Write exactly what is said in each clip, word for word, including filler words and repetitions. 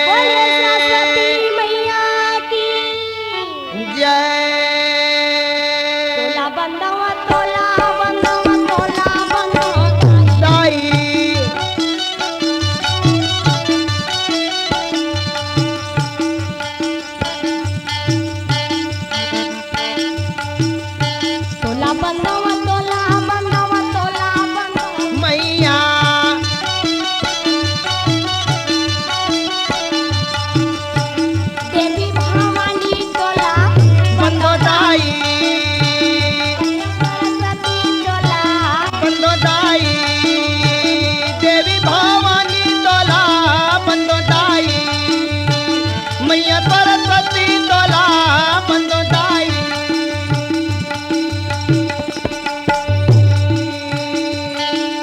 बोलिए सरस्वती मैया की। जय। तोला बंदवा, तोला बंदवा, तोला बंदवा। दाई। तोला बंदवा, तोला बंदवा, तोला बंदवा। मैया। देवी भवानी तोला बंदो दाई। सरस्वती तोला बंदो दाई। देवी भवानी तोला बंदो दाई। मैया सरस्वती तोला बंदो दाई।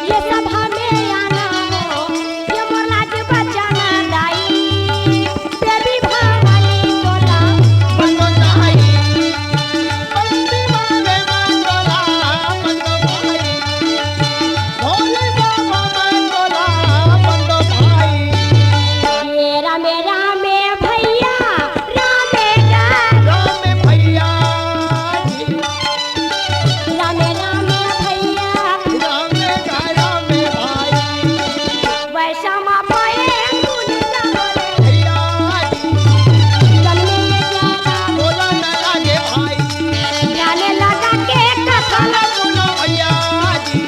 ये सभा में आना हो, ये मोर लाज बचाना दाई। देवी भवानी तोला बंदो दाई। बंदी वाले में तोला बंदो भाई। भोले बाबा में तोला बंदो भाई। ये रामे रामे भैया, रामे गा। रामे भैया जी। रामे रामे भैया। रामे गा, रामे भाई। वैषम पाए मुनि का बोले। भैया जी। जन्मे में जरा बोला न लागे भाई। जाने लगा के कथा। बोलो भैया जी।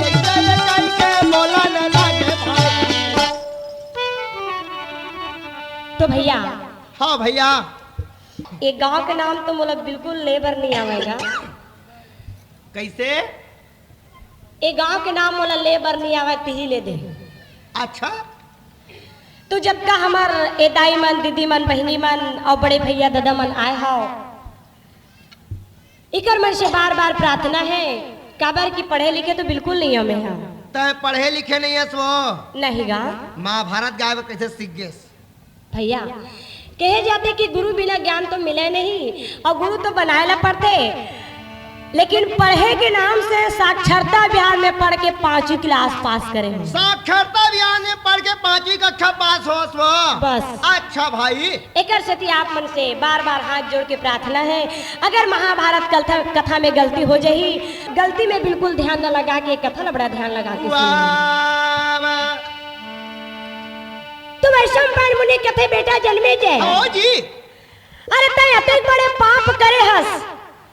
एक दल करके बोला न लागे भाई। तो भैया, हाँ भैया। ये गांव के नाम तो मोला बिल्कुल ले बर नहीं आवेगा। कैसे? ये गांव के नाम मोला ले बर नहीं आवे, तिही ले दे। अच्छा। तो जब का हमर ए दाई मन, दीदी मन, बहिनी मन और बड़े भैया दादा मन आए हव, इकर मन से बार-बार प्रार्थना है, काबर कि पढ़े लिखे तो बिल्कुल नहीं हमें हम। तै पढ़े लिखे नहीं हस वो? नहीं गा। महाभारत गाय बर कैसे सीख गेस? भैया, कहे जाथे कि गुरु बिना ज्ञान तो मिले नहीं, और गुरु तो बनाए ला पड़थे, लेकिन पढ़े के नाम से साक्षरता अभियान में पढ़ के पांचवी क्लास पास करे हूँ। साक्षरता अभियान में पढ़ के पांचवी कक्षा पास होस वो। बस। अच्छा भाई। एकर सेती आप मन से बार-बार हाथ जोड़ के प्रार्थना है, अगर महाभारत कलथा-, कथा में गलती हो जाही, गलती में बिल्कुल ध्यान न लगा के, कथा ला बड़ा ध्यान लगा के सुनिए। वाह, वाह। तो वैशंपायन मुनि कथे, "बेटा जन्मे जय।" हाँ जी। अरे तैं अतेक बड़े पाप करे हस।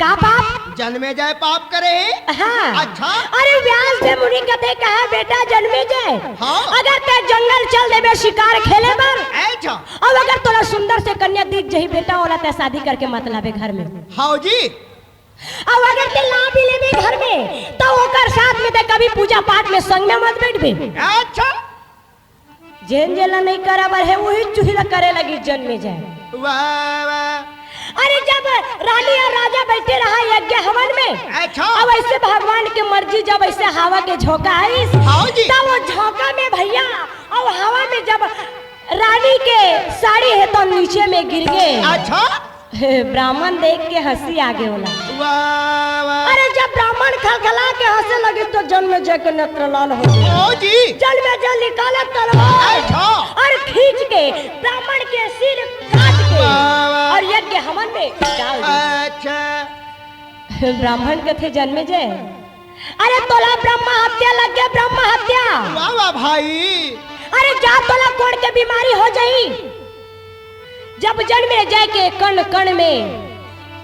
का पाप? जन्मे जय पाप करे। हाँ। अच्छा। अरे व्यास देव मुनि कथे, कहे, "बेटा जन्मे जय, हाँ। अगर तैं जंगल चल देबे शिकार खेले बर, अच्छा। अब अगर तोला सुंदर से कन्या दिख जही बेटा, ओला तैं शादी करके मत लाबे घर में। हाँ जी। अब अगर तैं ला भी लेबे घर में, तो ओकर साथ में तैं कभी पूजा पाठ में संग में मत बैठबे।" अच्छा। जेन जेला नहीं करे बर हे, वही चूही ला करे लगी जन्मे जय। वाह, वाह। अरे, जब रानी और राजा बैठे रहा यज्ञ हवन में, अच्छा। अब ऐसे भगवान के मर्जी, जब ऐसे हवा के झोंका आइस, हाँ जी। तब वो झोंका में भैया, और हवा में जब रानी के साड़ी है तो नीचे में गिर गए। अच्छा। ब्राह्मण देख के हंसी आगे ओला। वाह, वाह। अरे, जब ब्राह्मण खलखला के हंसे लगे तो जन्मे जय के नेत्र लाल हो गए। ओ जी। जन्मे जय निकाले तलवार। अच्छा। और खींच के ब्राह्मण के सिर काट के वाह, वाह। और यज्ञ हवन में डाल दिया। अच्छा। ब्राह्मण कथे, "जन्मे जय, अरे तोला ब्रह्म हत्या लग गया, ब्रह्म हत्या।" वाह, वाह भाई। अरे जा तोला कोढ़ के बीमारी हो जाही। जब जन्मे जय के कण कण में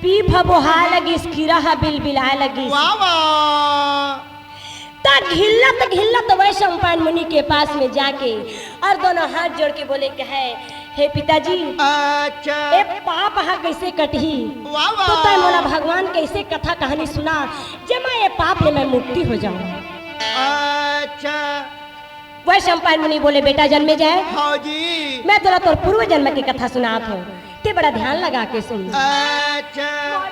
पीप ह बोहाय लगिस, कीरा ह बिलबिलाय लगिस। वाह, वाह। त घिल्लत घिल्लत वैशंपायन मुनि के पास में जाके और दोनों हाथ जोड़ के बोले, कहे, "हे पिताजी, अच्छा। ए पाप ह कैसे कटही? वाह, वाह। तो तैं मोला भगवान के ऐसे कथा कहानी सुना, जेमा ए पाप ले मैं मुक्ति हो जाऊं।" अच्छा। वैशंपायन मुनि बोले, "बेटा जन्मे जय, हाँ जी। मैं तोला तोर पूर्व जन्म के कथा सुनात हूँ, तैं बड़ा ध्यान लगा के सुन।" अच्छा।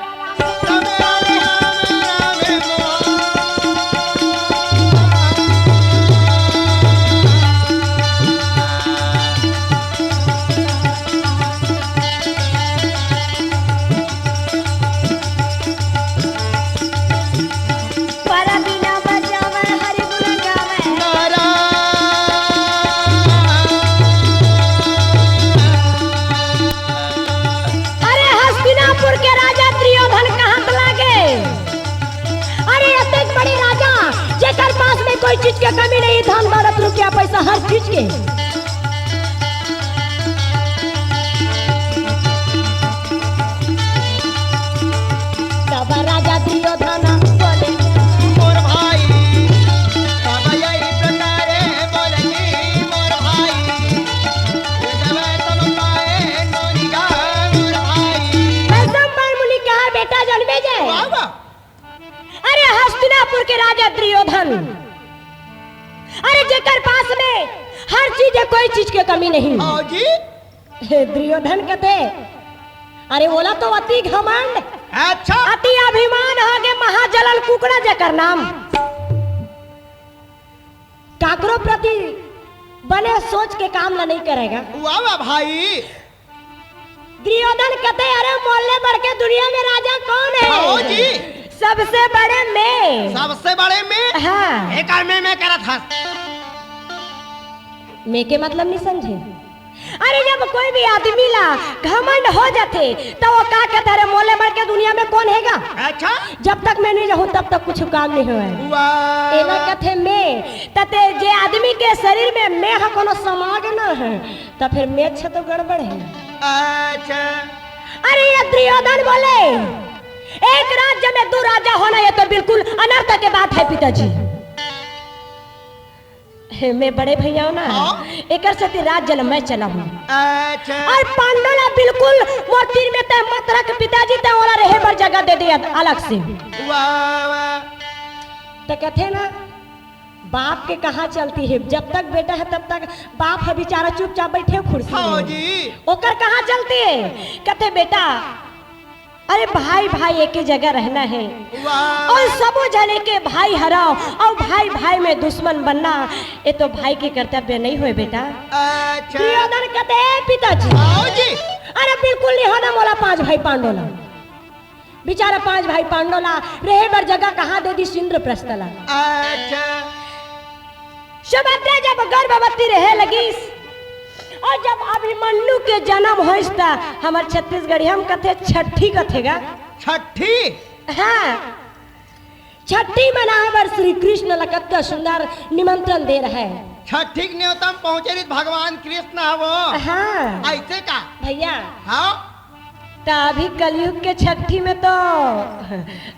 चीज के कमी नहीं, धन दौलत रुपया पैसा हर चीज के। तब राजा दुर्योधन बोले, मोर भाई, तब यही प्रकारे बोलनी, मोर भाई, ये जब तब पाए नोरी का, मोर भाई। वैशंपायन मुनि कहा, बेटा जन्मे जाए। वाह, वाह। अरे हस्तिनापुर के राजा दुर्योधन, अरे जेकर पास में हर चीज है, कोई चीज के कमी नहीं। हाँ जी। हे दुर्योधन कथे, अरे ओला तो अति घमंड, अच्छा। अति अभिमान हो गे, महाजलन कुकड़ा जेकर नाम। काकरो प्रति बने सोच के काम ला नहीं करेगा। वाह वाह भाई। दुर्योधन कथे, अरे मोले बढ़ के दुनिया में राजा कौन है? हाँ जी। सबसे बड़े मैं। सबसे बड़े मैं? हाँ। एकर मैं मैं करत हस। मैं के मतलब नहीं समझे? अरे जब कोई भी आदमी ला घमंड हो जाथे, तो वो का कहता, अरे मोले बढ़ के दुनिया में कौन हैगा? अच्छा। जब तक मैं नहीं रहूं तब तक कुछ काम नहीं होए। वाह। एला कथे मैं, तते जे आदमी के शरीर में मैं ह कोनो समा गे ना है, त फिर मैं अच्छा तो गड़बड़ है। अच्छा। अरे ये दुर्योधन बोले, एक राज्य में दो राजा होना, ये तो बिल्कुल अनर्थ के बात है पिताजी। हे, मैं बड़े भैया हूँ ना, हाँ। एकर सेती राज्य ल मैं चलाहूँ। अच्छा। और पांडव ला बिल्कुल मोर तीर में तय मत रख पिताजी, तय ओला रहे बर जगह दे दे अलग से। वाह, वाह। त कथे ना, बाप के कहाँ चलती है, जब तक बेटा है तब तक बाप है बेचारा चुपचाप बैठे कुर्सी हाँ में। जी। ओकर कहाँ चलती है? कथे बेटा, अरे भाई भाई एक ही जगह रहना है। वाह। और सबो जने के भाई हराओ और भाई भाई में दुश्मन बनना, ये तो भाई के कर्तव्य नहीं होए बेटा। अच्छा। दुर्योधन कथे, "ए पिताजी।" आओ जी। अरे बिल्कुल नहीं होना मोला पांच भाई पांडव ला। बेचारा पांच भाई पांडव ला रहे बर जगह कहाँ दे दिस इंद्रप्रस्थ ला। अच्छा। सुभद्रा जब गर्भवती रहे लगिस और जब अभिमन्यु के जन्म होइस त हमर छत्तीसगढ़िया म कथे छठी कथे गा। छठी? हाँ, छठी मनाए बर श्री कृष्ण ल कतका सुंदर निमंत्रण दे रहे। छठी के नेवता म पहुंचे रहिस भगवान कृष्ण ह वो। हाँ। ऐसे का? भैया। हाँ। त अभी कलयुग के छठी में तो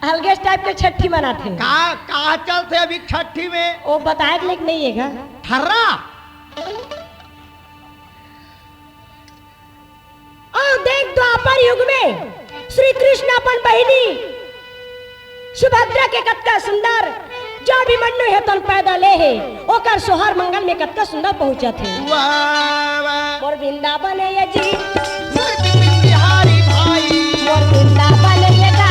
अलगे टाइप के छठी मनाथे। का, का चलथे अभी छठी में? वो बताए के लेके नहीं है गा। थर्रा। आ देख, द्वापर युग में श्री कृष्ण अपन बहिनी सुभद्रा के कतका सुंदर जो अभिमन्यु हे तन पैदा ले हे, ओकर सोहर मंगल में कतका सुंदर पहुंचत हे। वाह, वाह। मोर वृंदावन ये जी। मोर बिहारी भाई। मोर वृंदावन ये गा।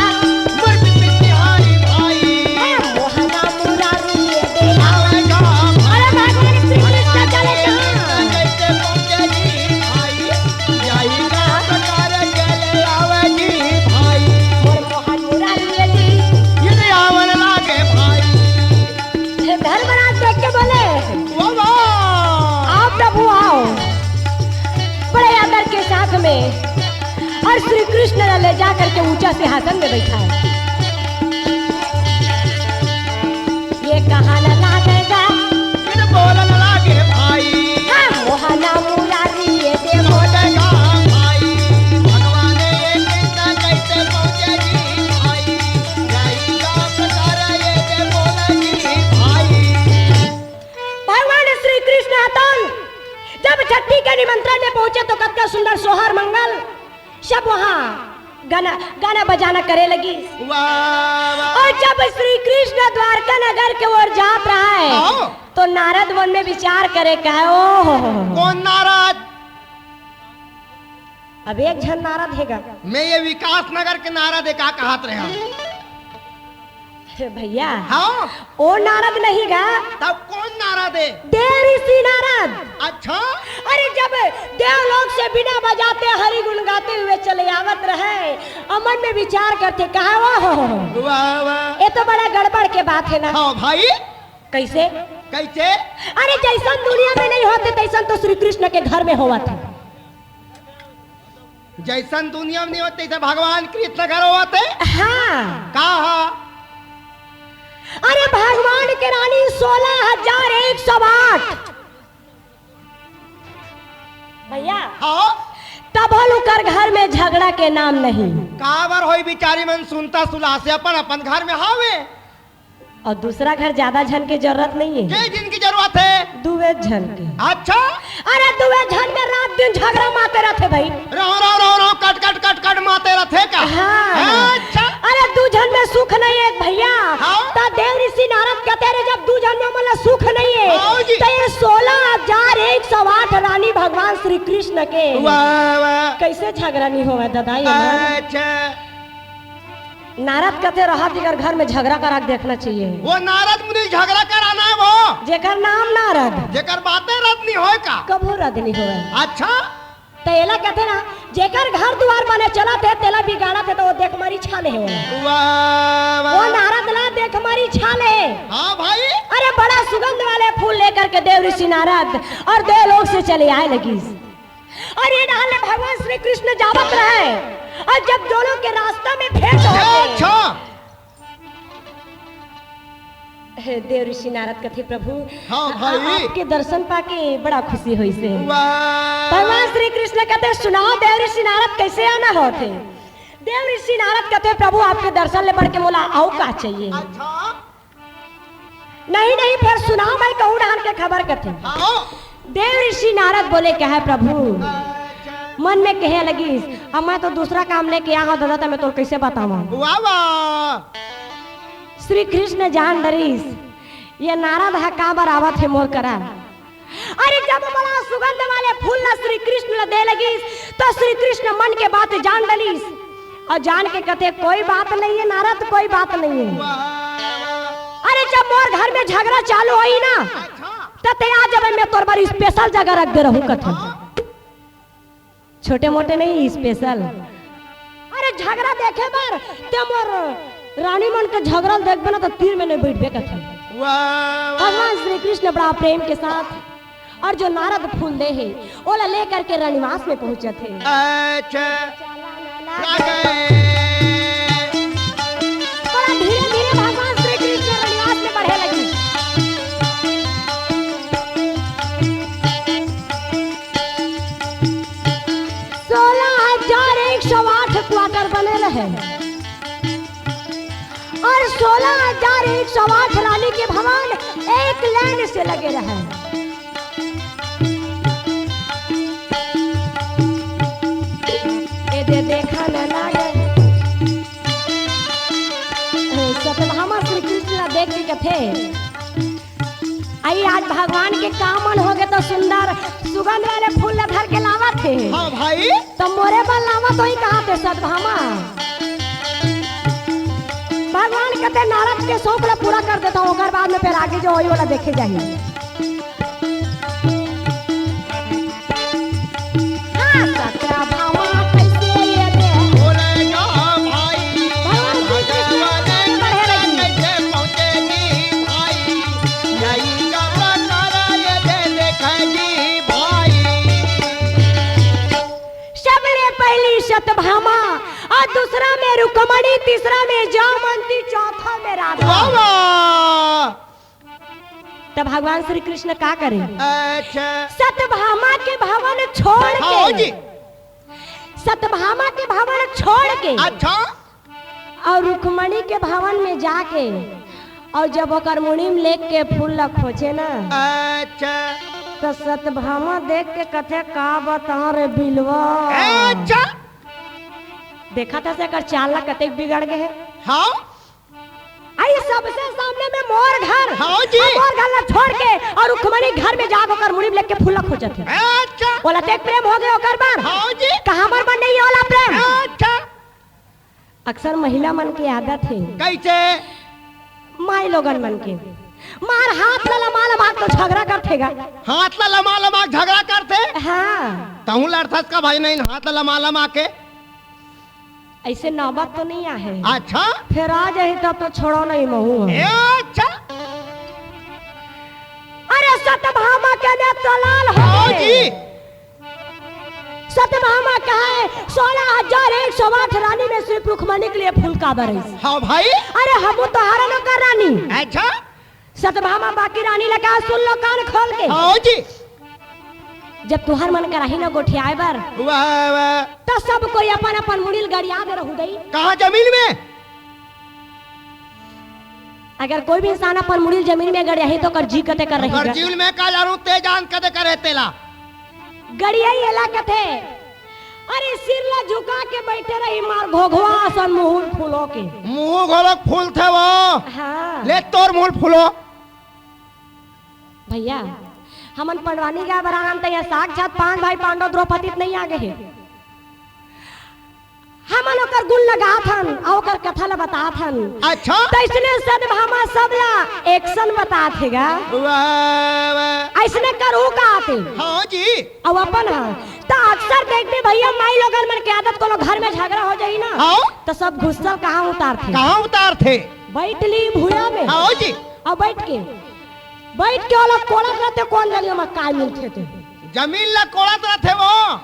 मोर बिहारी भाई। ए मोहना मुरारी ये दे। आवेगा। अरे भगवान श्री कृष्ण चले कहाँ? जैसे पहुंचे जी भाई। यही रात कर चले आवे जी भाई। मोर मोहन मुरारी ये जी। ये आवन लागे भाई। हे धर्मराज देख के बोले, वाह, वाह। "आओ प्रभु, आओ।" बड़े आदर के साथ में और श्री कृष्ण ने ले जा करके ऊंचा सिंहासन में बैठा है। ये कहाना लागेगा। फिर बोलन लागे भाई। हाँ, मोहना मुरारी ये दे बोलेगा भाई। भगवान ये कृष्ण कैसे पहुंचे जी भाई। भगवान श्री कृष्ण हतन जब छठी के निमंत्रण में पहुंचे तो कतका सुंदर सोहर मंगल, सब वहां गाना, गाना बजाना करे लगी। वाह, वाह। और जब श्री कृष्ण द्वारका नगर के ओर जात रहा है, हाँ। तो नारद मन में विचार करे, कहे, "ओहो, कौन नारद?" अब एक झन नारद हे गा। मैं ये विकास नगर के नारद हे का कहत रहे हंव? हे भैया, हाँ। ओ नारद नहीं गा। तब कौन नारद हे? देव ऋषि नारद। अच्छा। अरे जब देवलोक से बीना बजाते हरि गुण गाते हुए चले आवत रहे, अमन में विचार करते कहा, "ओहो, वाह, वाह। ये तो बड़ा गड़बड़ के बात है ना।" हाँ भाई। कैसे? कैसे? अरे जैसन दुनिया में नहीं होते तैसन तो श्री कृष्ण के घर में होवत है। जैसन दुनिया में नहीं होते, तैसे भगवान कृष्ण घर होते। हाँ। का हा? अरे भगवान के रानी सोलह हजार एक सौ आठ। भैया, हाँ? तभो ले ओकर घर में झगड़ा के नाम नहीं। काबर होई, बिचारी मन सुनता सुलासे अपन अपन घर में हावे। अउ दूसरा घर ज्यादा झन के जरूरत नहीं हे। के जिनकी जरूरत हे? दुए झन के। अच्छा। अरे दुए झन में रात दिन झगड़ा माते रथे भाई। रहो, रहो, रहो, रहो, कट, कट, कट, कट माते रथे का? हाँ। हाँ, अच्छा। अरे दू झन में सुख नहीं हे भैया। हाँ। त देव ऋषि नारद कथे रहे, जब दू झन में मन ला सुख नहीं हे, हाँ जी। त ये सोलह हजार एक सौ आठ रानी भगवान श्री कृष्ण के वाह, वाह। कैसे झगड़ा नहीं होवय दादा ये मन? अच्छा। नारद कथे रहा, जेकर घर में झगड़ा करा के देखना चाहिए। वो नारद मुनि झगड़ा कराना हे वो। जेकर नाम नारद। जेकर बातें रद्द नहीं होय का? कभू रद्द नहीं होवय। अच्छा। त एला कथे ना, जेकर घर दुआर बने चलत हे, तेला बिगाड़त हे, त वो देख मारी छाले हे। वाह, वाह। वो नारद ला देख मारी छाले हे। हाँ भाई। अरे बड़ा सुगंध वाले फूल लेकर के देव ऋषि नारद अउ देवलोक से चले आए लगिस। अउ ये डहर ले भगवान श्री कृष्ण जावत रहे, अउ जब दोनों के रास्ता में भेंट होगे, अच्छा। हे देव ऋषि नारद कथे, "प्रभु, हाँ भाई। आ-, आपके दर्शन पाके बड़ा खुशी होइस हे।" वाह। भगवान श्री कृष्ण कथे, "सुनाओ देव ऋषि नारद, कैसे आना होत हे?" देव ऋषि नारद कथे, "प्रभु, आपके दर्शन ले बढ़ के मोला अउ का चाहिए?" अच्छा। नहीं, नहीं, फेर सुनाओ, मैं कहूँ डहर के खबर कथे। हाँ। देव ऋषि नारद बोले, "कहे प्रभु, अच्छा। मन में कहे लगिस, अब मैं तो दूसरा काम लेके आए हँव दादा, त मैं तोला कैसे बतावँव?" वाह, वाह। श्री कृष्ण जान डरिस, ये नारद ह काबर आवत हे मोर करा। अरे जब मोला सुगंध वाले फूल ला श्री कृष्ण ला दे लगिस, त श्री कृष्ण मन के बात जान डरिस। अउ जान के कथे, "कोई बात नहीं हे नारद, कोई बात नहीं हे।" अरे जब मोर घर में झगड़ा चालू होही ना, त तैं आ जबे, मैं तोर बर special जगह रख दे रहूँ कथे। छोटे मोटे नहीं, special। अरे झगड़ा देखे बर, तैं मोर रानी मन के झगड़ा ल देखबे ना त तीर में नहीं बैठबे कथे। वाह, वाह। भगवान श्री कृष्ण बड़ा प्रेम के साथ अउ जो नारद फूल दे हे, ओला लेकर के रनिवास में पहुंचत हे। अच्छा। बड़ा धीरे धीरे भगवान श्री कृष्ण रनिवास में बढ़े लगिस। सोलह हजार एक सौ आठ quarter बने रहे। अउ सोलह हजार एक सौ आठ रानी के भवन एक line से लगे रहे। ए दे देखा न लागे। सतभामा श्री कृष्ण ला देख के कथे, "आई आज भगवान के का मन होगे त सुंदर सुगंध वाले फूल ला धर के लावत हे।" हाँ भाई। त मोरे बर लावत होही कहाथे सतभामा। भगवान कथे, "नारद के शौक ला पूरा कर देथँव, ओकर बाद में फेर आगे जो होही, ओला देखे जाही।" हाँ, सतभामा कैसे ये दे? बोले गा भाई, भगवान श्री कृष्ण भगवान के बढ़े रही। कैसे पहुँचेगी भाई? यही का प्रकार ये दे देखेगी भाई। सबले पहिली सतभामा, अउ दूसरा में रुक्मणी, तीसरा में जामंती, चौथा में राधा। वाह, वाह। त भगवान श्री कृष्ण का करे? अच्छा। सतभामा के भवन छोड़ हाँ के, जी। सतभामा के भवन छोड़ के अच्छा। अउ रुक्मणी के भवन में जाके अउ जब ओकर मुड़ी में लेग के फूल ला खोंचे ना, अच्छा। त सतभामा देख के कथे, "का बतावँव रे बिलवा।" अच्छा। देखत हस एकर चाल ला कतेक बिगड़ गे हे। हाँ। आई सबसे सामने में मोर घर, हाँ जी। अउ मोर घर ला छोड़ के अउ रुक्मणी घर में जाके ओकर मुड़ी में लेग के फूल ला खोंचत हे। अच्छा। ओला अतेक प्रेम होगे ओकर बर। हाँ जी। कहाँ बर मन नहीं हे ओला प्रेम। अच्छा। अक्सर महिला मन के आदत हे। कैसे? माई लोगन मन के। मार हाथ ला लमा लमा के तो झगड़ा करथे गा। हाथ ला लमा लमा के झगड़ा करथे? हाँ। तहूँ लड़थस का भाई? नहीं, हाथ ला लमा लमा के। अइसे नौबत तो नहीं आहे। अच्छा। फेर आ जाही तब तो छोड़ँव नहीं महूँ। ए, अच्छा। अरे सतभामा के नेत्र लाल हो हाँ गे। जी। सत्यभामा कहे, "सोलह हजार एक सौ आठ रानी में सिर्फ रुक्मणी के लिए फूल काबर है?" हाँ भाई। अरे, हम तो हारा लोग का रानी। अच्छा। सत्यभामा बाकी रानी लगा, सुन लो कान खोल के। हाँ जी। जब तुहर मन कराही ना गोठियाए बर, वाह, वाह। तो सब कोई अपन अपन मुड़ी ल गड़िया दे रहू दई। कहाँ जमीन में? अगर कोई भी इंसान अपन मुड़ी ल जमीन में गड़ियाही तो कर जी कते कर रही अगर गा। जीव में का जानू ते जान कते करे तेला। गड़िया ही एला कथे। अरे सिर ला झुका के बैठे रही मार घोघवा असन मुहुल फूलो के। मुँह घोलक फूल थे वो। हाँ। ले तोर मुहुल फूलो। भैया, हमन पंडवानी गाय बरान त यहाँ साक्षात पांच भाई पांडव द्रौपदी त नहीं आ गए हे। हमन ओकर गुण लगात हन, अउ ओकर कथा ला बतात हन। अच्छा। त इसने सदभामा सब ला action बतात हे गा। वाह, वाह। अइसने करहू का आते। हाँ जी। अउ अपन ह। त अक्सर देखबे भैया, माई लोगन मन के आदत, कोनो घर में झगड़ा हो जाही ना, हाँ। त सब गुस्सा कहाँ उतारथे? कहाँ उतारथे? बैठ ली भुइयां में। हाँ जी। अउ बैठ के, बैठ के ओला कोड़त रहथे, कोन जनी ओमा काय मिलथे ते। जमीन ला कोड़त रहथे वो।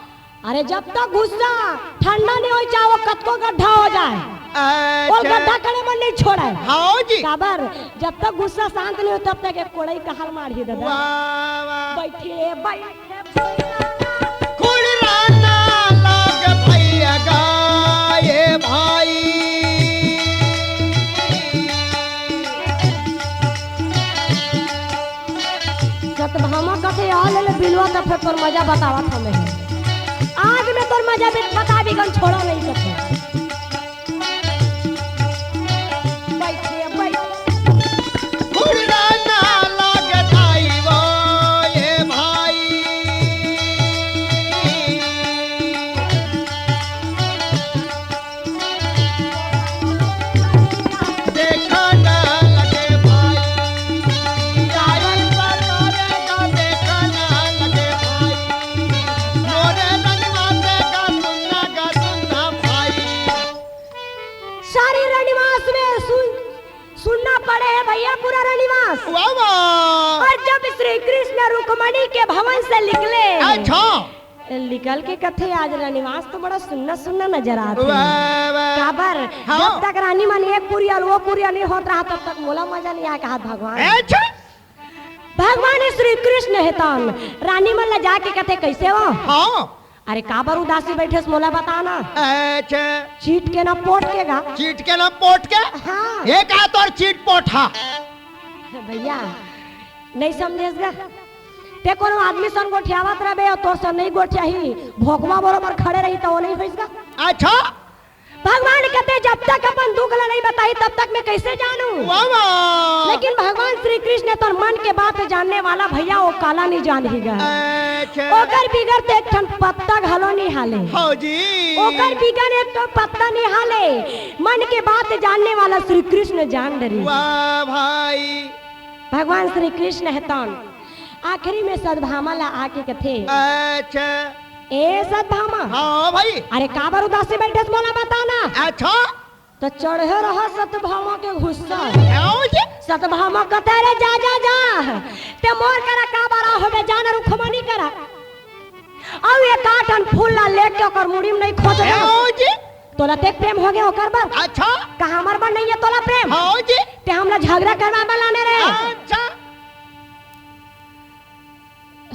अरे जब तक गुस्सा ठंडा नहीं हो जाए, वो कतको गड्ढा हो जाए, अच्छा। वो गड्ढा करे मन नहीं छोड़े। हाँ जी। काबर, जब तक गुस्सा शांत नहीं हो, तब तक एक कोड़ई कहल मारही दादा। वाह, वाह। बैठिए, बैठे। कुड़राना लाग भैया गा, ये भाई। सतभामा कथे, "आ ले ले बिलवा, त फेर तोर मजा बतावत हमें। आज में तोर मजा बत-, बता बिगन छोड़ो नहीं कथे।" बैठे, बैठे। कुड़राना लाग दाई वो, ये भाई। देखा ना लगे भाई, गाड़ी पर तोरे का देखा ना लगे भाई, मोरे रनिवास का सुनना का सुनना भाई। सारी रनिवास में सुन, सुनना पड़े है भैया, पूरा रनिवास। वाह, वाह। और जब श्री कृष्ण रुक्मणी के भवन से निकले, अच्छा। निकल के कथे, "आज रनिवास तो बड़ा सुन्ना सुन्ना नजर आत हे।" वाह, वाह। काबर? हाँ। जब तक रानी मन एक पुरिया अउ वो पुरिया नहीं होत रहा, तब तक मोला मजा नहीं आय, कहा भगवान। अच्छा। भगवान श्री कृष्ण हे तन रानी मन ला जाके कथे, "कैसे हो?" हाँ। "अरे काबर उदासी बैठे हस, मोला बता ना।" अच्छा। चीट के ना पोट के गा। चीट के ना पोट के? हाँ। ये का तोर चीट पोट हा? भैया, नहीं समझेस गा। ते कोनो आदमी सन गोठियावत रहबे अउ तोर सन नहीं गोठियाही, भोकवा बरोबर खड़े रही त वो नहीं होइस गा। अच्छा। भगवान कथे, "जब तक अपन दुख ला नहीं बताही, तब तक मैं कैसे जानू?" वाह, वाह। लेकिन भगवान श्री कृष्ण तोर मन के बात जानने वाला भैया, वो काला नहीं जानही गा। अच्छा। ओकर बिगर ते एक ठन पत्ता घलो नहीं हिले। हाँ जी। ओकर बिगर एक ठन पत्ता नहीं हिले। मन के बात जानने वाला श्री कृष्ण जान डरी। वाह भाई। भगवान श्री कृष्ण हे तन आखिरी में सतभामा ला आके कथे, अच्छा। "ए सतभामा।" हाँ भाई। "अरे काबर उदासी बैठे हस, मोला बता ना।" अच्छा। त चढ़े रहा सतभामा के गुस्सा। हाँ जी। सतभामा कथे, "अरे जा, जा, जा, ते मोर करा काबर आए होबे, जा ना रुक्मणी करा। अउ एक आठन फूल ला लेके ओकर मुड़ी में नहीं खोज दे।" हाँ जी। तोला ते प्रेम हो गया ओकर बर? अच्छा। कहा हमर बर नहीं है तोला प्रेम? हाँ जी। ते हमला झगड़ा करवा बर लाने रहे। अच्छा।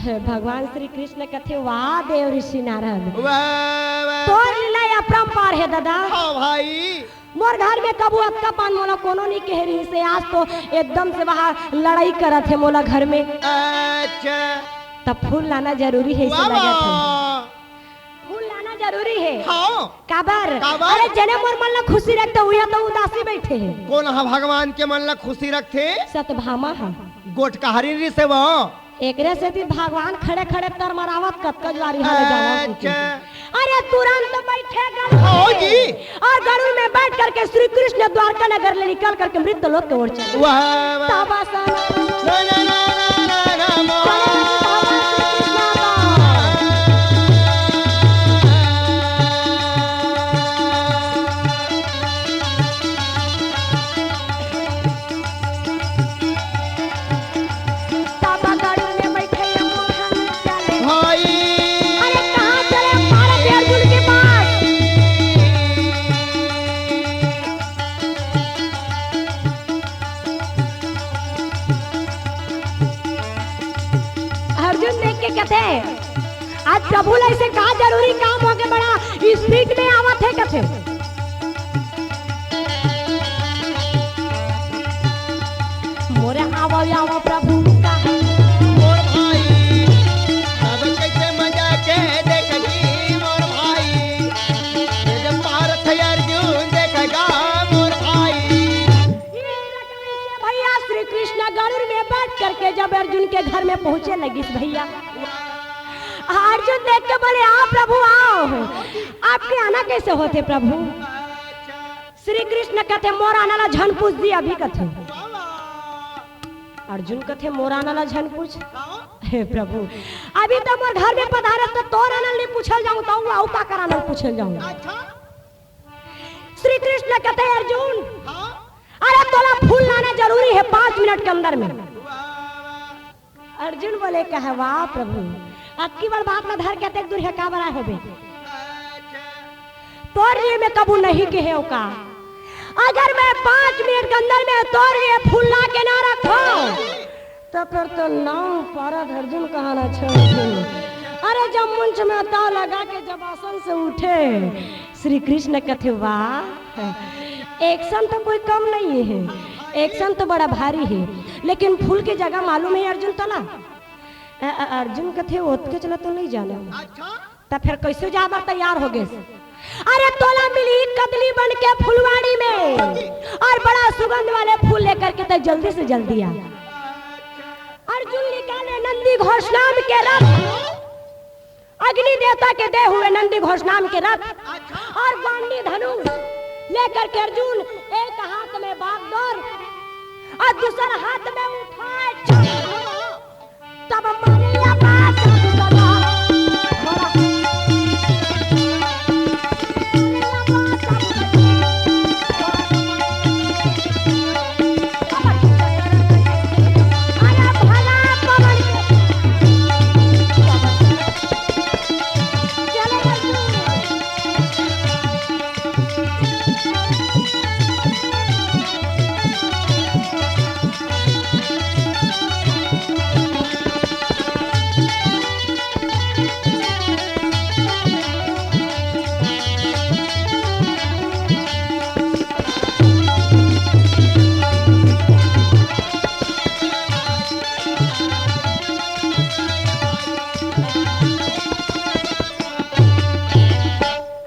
भगवान श्री कृष्ण कथे, "वाह देव ऋषि नारद।" वाह, वाह। तोर लीला अपरंपार हे दादा। हाँ भाई। मोर घर में कभू अतका पान मोला कोनो नहीं कहे रहिस हे, आज तो एकदम से वहाँ लड़ाई करत हे मोला घर में। अच्छा। तब फूल लाना जरूरी हे, इसे वाह, लगत हे। वाह। फूल लाना जरूरी हे। हाँ। काबर? काबर? अरे, जेने मोर मन ला खुशी रखते, उहे तो उदासी बैठे हे। कोन हा भगवान के मन ला खुशी रखथे? सतभामा हा। गोठ कहारी रिसे वो। एकरे सेती भगवान खड़े खड़े तरमरावत कतका जुआरी हा ले जावत अच्छा। अरे, तुरंत बैठे गरुड़ हाँ में। जी। और गरुड़ में बैठ करके श्री कृष्ण द्वारका नगर ले निकल करके मृत्यु लोक के ओर चले। वाह, वाह। तब आसन ना, ना, ना, ना, ना, ना, ना, ना। तब गरुड़ में बैठे ये मोहन चले। भाई। अरे कहाँ चले? भूल ऐसे का जरूरी काम हो के बड़ा स्पीड में आवत हे कथे। मोरे आवो, आवो प्रभु का। मोर भाई, अब कैसे मजा के देखही मोर भाई। ये जब पारथ अर्जुन देखेगा मोर भाई। भैया, श्री कृष्ण गरुड़ में बैठ करके जब अर्जुन के घर में पहुंचे लगिस भैया, अर्जुन देख के बोले, "आओ प्रभु, आओ।" आपके आना कैसे होथे प्रभु? श्री कृष्ण कथे, "मोर आना ला झन पूछ दी अभी," कथे। अर्जुन कथे, "मोर आना ला झन पूछ।" हे प्रभु, अभी तो मोर घर में पधारे तो तोर आना ला नइ पूछल जाऊं, तो अउ काकर आना ला पूछल जाऊं? श्री कृष्ण कथे, "अर्जुन, अरे तोला फूल लाना जरूरी हे पांच मिनट के अंदर में।" अर्जुन बोले, "कहे वाह प्रभु, अतकी बड़ बात ला धर के अतेक दूर हे का बड़ा होबे? तोर लिए मैं कभू नहीं कहे हंव का? अगर मैं पांच मिनट के अंदर में तोर लिए फूल ला के ना रखंव, तो फिर तो नाव पारत अर्जुन कहाना छोड़ दूं।" अरे जब मुंछ में ताव लगा के जब आसन से उठे, श्री कृष्ण कथे, "वाह, एक सन तो कोई कम नहीं हे, एक सन तो बड़ा भारी हे, लेकिन फूल के जगह मालूम हे अर्जुन तोला?" अ-, अ-, अर्जुन कथे, "ओतके चला तो नहीं जाने।" त फिर कैसे जाए बर तैयार हो गेस? "अरे तोला मिली कदली बन के फुलवाड़ी में, और बड़ा सुगंध वाले फूल लेकर के तैं जल्दी से जल्दी आ।" अर्जुन निकाले नंदी घोष नाम के रथ, अग्नि देवता के दे हुए नंदी घोष नाम के रथ, और गांडी धनुष लेकर के अर्जुन एक हाथ में बागडोर और दूसर हाथ में उठाए चक्र। तब मारे या बात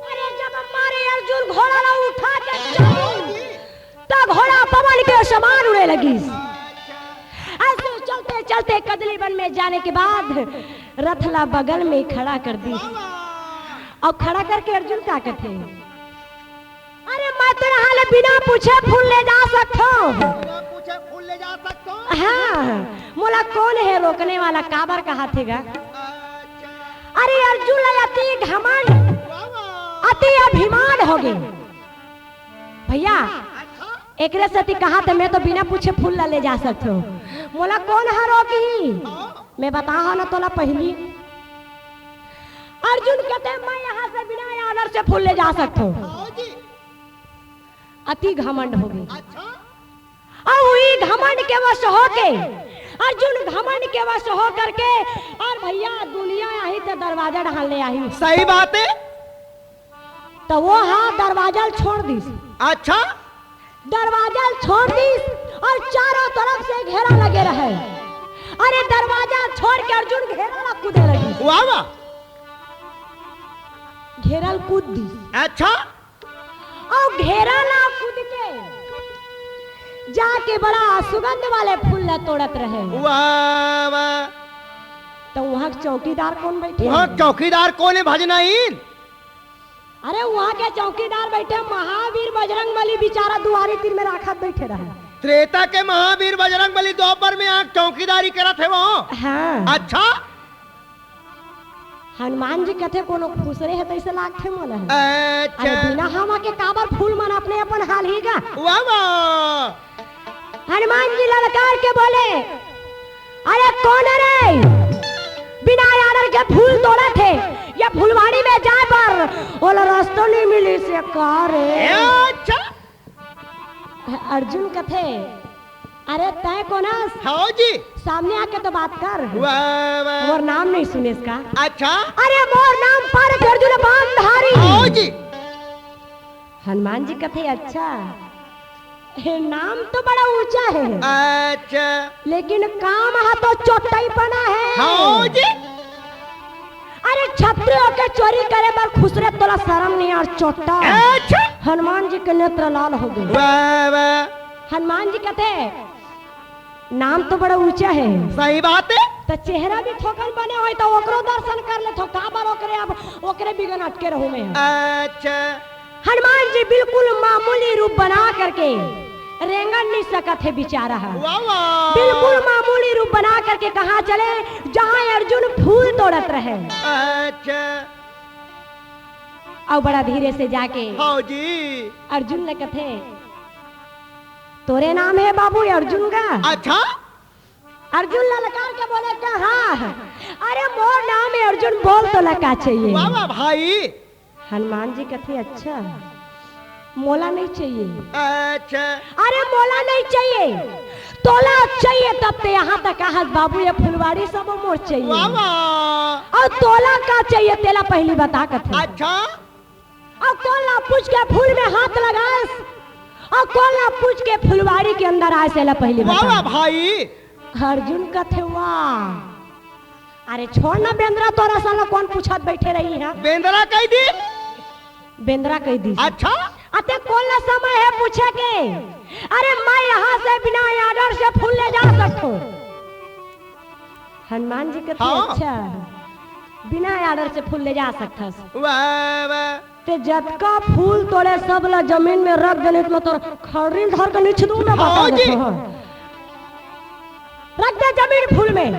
अरे जब मारे अर्जुन घोड़ा ला उठा के चल, त घोड़ा पवन के समान उड़े लगिस। ऐसे चलते चलते कदली बन में जाने के बाद रथ ला बगल में खड़ा कर दिस। अउ खड़ा करके अर्जुन का कथे, "अरे मैं तो यहाँ ले बिना पूछे फूल ले जा सकथंव।" बिना पूछे फूल ले जा सकथंव? हाँ, मोला कोन हे रोकने वाला, काबर कहाथे गा? अच्छा। अरे अर्जुन ला अति घमंड, वाह, वाह। अति अभिमान होगे। भैया, अच्छा। एकरे सेती कहाथे मैं तो बिना पूछे फूल ला ले जा सकथंव। मोला कोन ह रोकही? हाँ। मैं बताहूं ना तोला पहिली। अर्जुन कथे, "मैं यहाँ से बिना order से फूल ले जा सकथंव।" हाँ जी। अति घमंड होगे। अच्छा। अउ उही घमंड के वश होके, अर्जुन घमंड के वश हो करके, अउ भैया दुनिया आही त दरवाजा डहान ले आही। सही बात हे। त ओ हा दरवाजा ल छोड़ दिस। अच्छा। दरवाजा ल छोड़ दिस अउ चारों तरफ से घेरा लगे रहे। अरे दरवाजा ल छोड़ के अर्जुन घेरा ला कूदे लगिस। वाह, वाह। घेरा ल कूद दिस। अच्छा। अउ घेरा ला कूद के जाके बड़ा सुगंध वाले फूल ला तोड़त रहे। वाह, वाह। त उहाँ के चौकीदार कोन बइठे हे? चौकीदार कोन हे भजनहीन? अरे उहाँ के चौकीदार बइठे महावीर बजरंग बली, बिचारा दुआरी तीर में राखत बइठे रहे। त्रेता के महावीर बजरंग बली, द्वापर में आके चौकीदारी करत हे वो। हाँ। अच्छा। हनुमान जी कथे कोनो खुसरे हे तइसे लागथे मोला। अच्छा। अरे बिना हवा के काबर फूल मन अपने अपन हालही गा। वाह, वाह। हनुमान जी ललकार के बोले, "अरे कोन हे रे? बिना order के फूल तोड़त हे, ये फुलवाड़ी में जाए बर ओला रस्ता नइ मिलिस हे का रे?" ए, अच्छा। अर्जुन कथे, अरे तय कोन हस? हाँ जी। सामने आके तो बात कर। वाह, वाह। मोर नाम नहीं सुनेस का? अच्छा। अरे मोर नाम पारत अर्जुन बाणधारी। हाँ जी। हनुमान जी कथे, अच्छा, हे नाम तो बड़ा ऊंचा हे। अच्छा। लेकिन काम हा तो चोट्टाईपना हे। हाँ जी। अरे छत्री होके चोरी करे बर खुसरे, तोला शरम नहीं आय चोट्टा। अच्छा। हनुमान जी के नेत्र लाल हो गे। वाह, वाह। हनुमान जी कथे, नाम तो बड़ा ऊंचा हे। सही बात हे। त चेहरा भी थोकन बने होही त ओकरो दर्शन कर लेथों, काबर ओकरे, अब ओकरे बिगन अटके रहूं मैं। अच्छा। हनुमान जी बिल्कुल मामूली रूप बना करके, रेंगन नहीं सकत हे बिचारा ह। वाह, वाह। बिल्कुल मामूली रूप बना करके कहाँ चले, जहाँ अर्जुन फूल तोड़त रहे। अच्छा। अउ बड़ा धीरे से जाके हाँ जी। अर्जुन ल कथे, तोरे नाम हे बाबू अर्जुन गा? अच्छा। अर्जुन ललकार के बोले, का हाँ? अरे मोर नाम हे अर्जुन, बोल तोला का चाहिए? वाह, वाह भाई। हनुमान जी कथे, अच्छा, मोला नहीं चाहिए। अच्छा। अरे मोला नहीं चाहिए, तोला चाहिए तब ते यहाँ तक आहस बाबू, ये फुलवारी सब मोर चाहिए। वाह, वाह। अउ तोला का चाहिए तेला पहली बता कथे। अच्छा। अउ कोन ला पूछ के फूल में हाथ लगायस, अउ कोन ला पूछ के फुलवारी के अंदर आयस, एला पहली वाह, बता। वाह भाई। अर्जुन कथे, वाह। अरे छोड़ ना बेंदरा, तोर असन ला कोन पूछत बैठे रही हे? बेंदरा कहि दिस। बेंदरा कहि दिस। अच्छा। अते कोन ला समय हे पूछे के? अरे मैं यहाँ से बिना order से फूल ले जा सकथों। हनुमान जी कथे, हाँ। अच्छा, बिना order से फूल ले जा सकथस। वाह, वाह। ते जतका फूल तोड़े सब ला जमीन में रख दे, नहीं तो तोर खड़री धर के नीचे दूं मैं, बता हाँ जी। देथों। रख दे जमीन फूल में।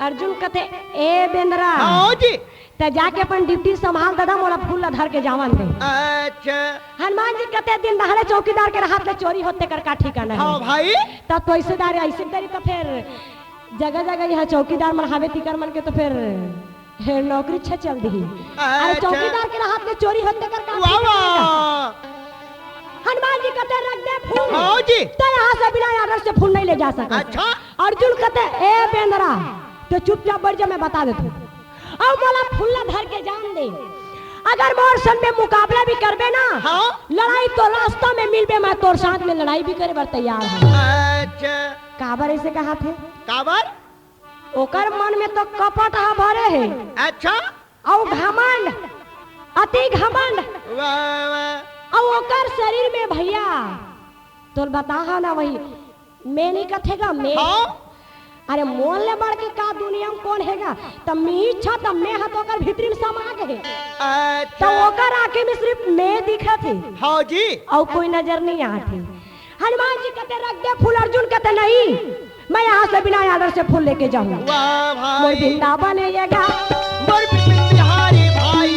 अर्जुन कथे, ए बेंदरा, हाँ जी। ते जाके अपन duty संभाल दादा, मोला फूल ला धर के जावन दे। अच्छा। हनुमान जी कथे, दिन दहाड़े चौकीदार के रहत ले चोरी होथे तेकर का ठिकाना हे। हाँ भाई। त तो ऐसे दारे, ऐसे करी त फेर जगह जगह यहाँ चौकीदार मन हावे, तिकर मन के तो फेर हे नौकरी छे चल दिही। अरे अच्छा। चौकीदार के रहत ले चोरी होथे तेकर का वाह, ठिकाना हे। वाह। हनुमान जी कथे, रख दे फूल। हाँ जी। त यहाँ से बिना order से फूल नहीं ले जा सकस। अच्छा। अर्जुन कथे, ए बेंदरा, ते चुपचाप बैठ जा, मैं बता देथों। अउ मोला फूल ला धर के जान दे। अगर मोर संग में मुकाबला भी करबे ना, हाँ। लड़ाई तो रास्ता में मिलबे, मैं तोर साथ में लड़ाई भी करे बर तैयार हूँ। अच्छा। काबर ऐसे कहाथे? काबर? ओकर मन में तो कपट ह भरे हे। अच्छा। अउ घमंड, अति घमंड। वाह, वाह। अउ ओकर शरीर में भैया, तोर बताहा ना वही मैं नहीं कथे गा, मैं। हाँ? अरे मोर ले बढ़ के का दुनिया में कोन हे गा? त मैं इच्छा त मैं ह तो ओकर भीतरी में समा गे हे। अच्छा। त ओकर आँखी में सिर्फ मैं दिखत हे। हाँ जी। अउ कोई नजर नहीं आत हे। हनुमान जी कथे, रख दे फूल। अर्जुन कथे, नहीं, मैं यहाँ से बिना order से फूल लेके जाऊँ। वाह भाई। मोर वृंदावन ये गा। मोर बिपिन बिहारी भाई।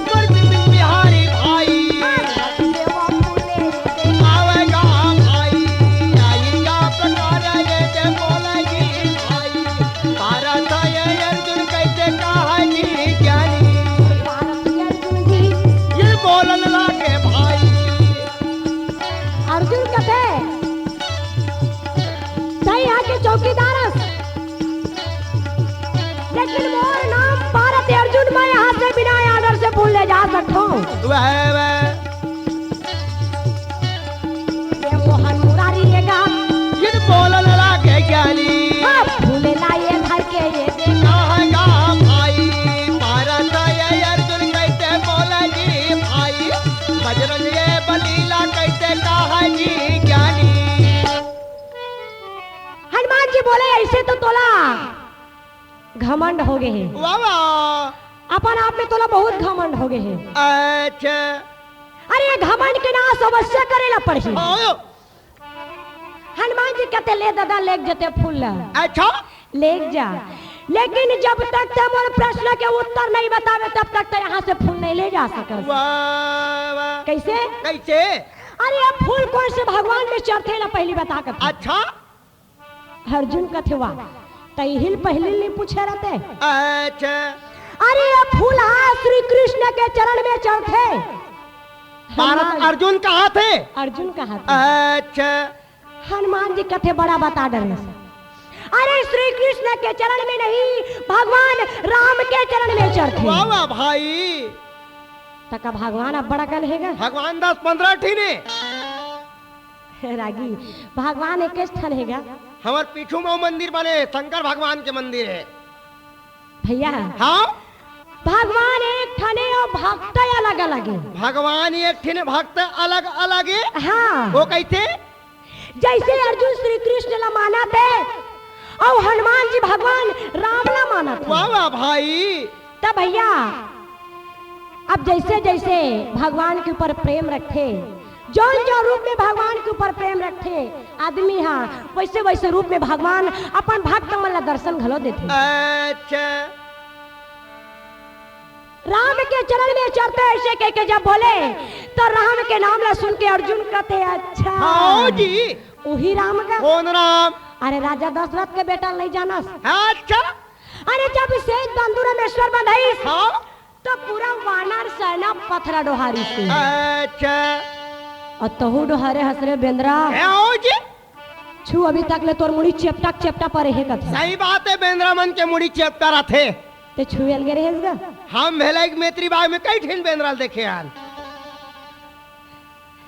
मोर बिपिन बिहारी भाई। आवेगा भाई, आएगा प्रकार ये जे बोलेगी भाई। भारत ये अर्जुन कैसे कहा जी ज्ञानी। भारत ये अर्जुन जी। ये बोलन लागे भाई। अर्जुन कथे, तैं यहाँ के चौकीदार हस, लेकिन मोर नाम भारत अर्जुन, मैं यहाँ से बिना order से फूल ले जा सकथों। वाह, वाह। ये मोहन मुरारी ये गा। ये बोलन लागे ज्ञानी। हाँ, फूल लाए धर के ये दे। कहाँ गा भाई, भारत ये अर्जुन कैसे बोला जी भाई, बजरंग ये बलीला कैसे कहा जी ज्ञानी। हनुमान जी बोले, ऐसे तो तोला घमंड हो गे हे। वाह, वाह। अपन आप में तोला बहुत घमंड हो गे हे। अच्छा। अरे, ये घमंड के नाश अवश्य करे ला पड़ही। हाँ। हनुमान जी कथे, ले दादा, लेग जा ते फूल ला। अच्छा। लेग जा, लेकिन जब तक ते मोर प्रश्न के उत्तर नहीं बताबे, तब तक ते यहाँ से फूल नहीं ले जा सकस। वाह, वाह। कैसे? कैसे? अरे, ये फूल कोन से भगवान में चढ़थे ला पहली बता कर। अच्छा। अर्जुन कथे, वाह, तैं इही ल पहली नहीं पूछे रहते। अच्छा। अरे, ये फूल हा श्री कृष्ण के चरण में चढ़थे। पारत हनुमान। अर्जुन कहाथे? अर्जुन कहाथे। अच्छा। हनुमान जी कथे बड़ा बता डरेस। अरे श्री कृष्ण के चरण में नहीं, भगवान राम के चरण में चढ़थे। वाह वाह भाई। त का भगवान अब्बड़ अकन हे गा? भगवान दस पंद्रह ठिन हे। रागी, भगवान एकेच ठन हे गा। हमर पीछू म मंदिर बने, शंकर भगवान के मंदिर हे। भैया। हाँ? भगवान एक ठन हे अउ भक्त अलग अलग हे। भगवान एक ठिन हे, भक्त अलग अलग हे। हाँ। वो कैसे? जैसे अर्जुन श्री कृष्ण ला मानत हे अउ हनुमान जी भगवान राम ला मानत हे। वाह वाह भाई। त भैया, अब जैसे जैसे भगवान के ऊपर प्रेम रखथे, जौन जौन रूप में भगवान के ऊपर प्रेम रखथे आदमी हा, वैसे वैसे रूप में भगवान अपन भक्त मन ला दर्शन घलो देथे। अच्छा। राम के चरण में चढ़थे अइसे कहिके जब बोले, त राम के नाम ला सुन के अर्जुन कथे, "अच्छा, हाँ जी। उही राम का?" कौन राम? अरे राजा दशरथ के बेटा नहीं जानस? अच्छा। अरे जब श्वेत बांदू रामेश्वर बंधइस, हाँ। त पूरा वानर सेना पथरा डोहारिस। अच्छा। अउ तहू डोहारे हस रे बेंदरा। हे, आओ जी। छु अभी तक ले तोर मुड़ी चेपटा चेपटा परे हे कथे। सही बात हे, बेंदरा मन के मुड़ी चेपटा रथे। ते छुए ल गे रहेस गा? हम भेला एक मेत्री बाग में कई ठिन बेंदरा ल देखे हन।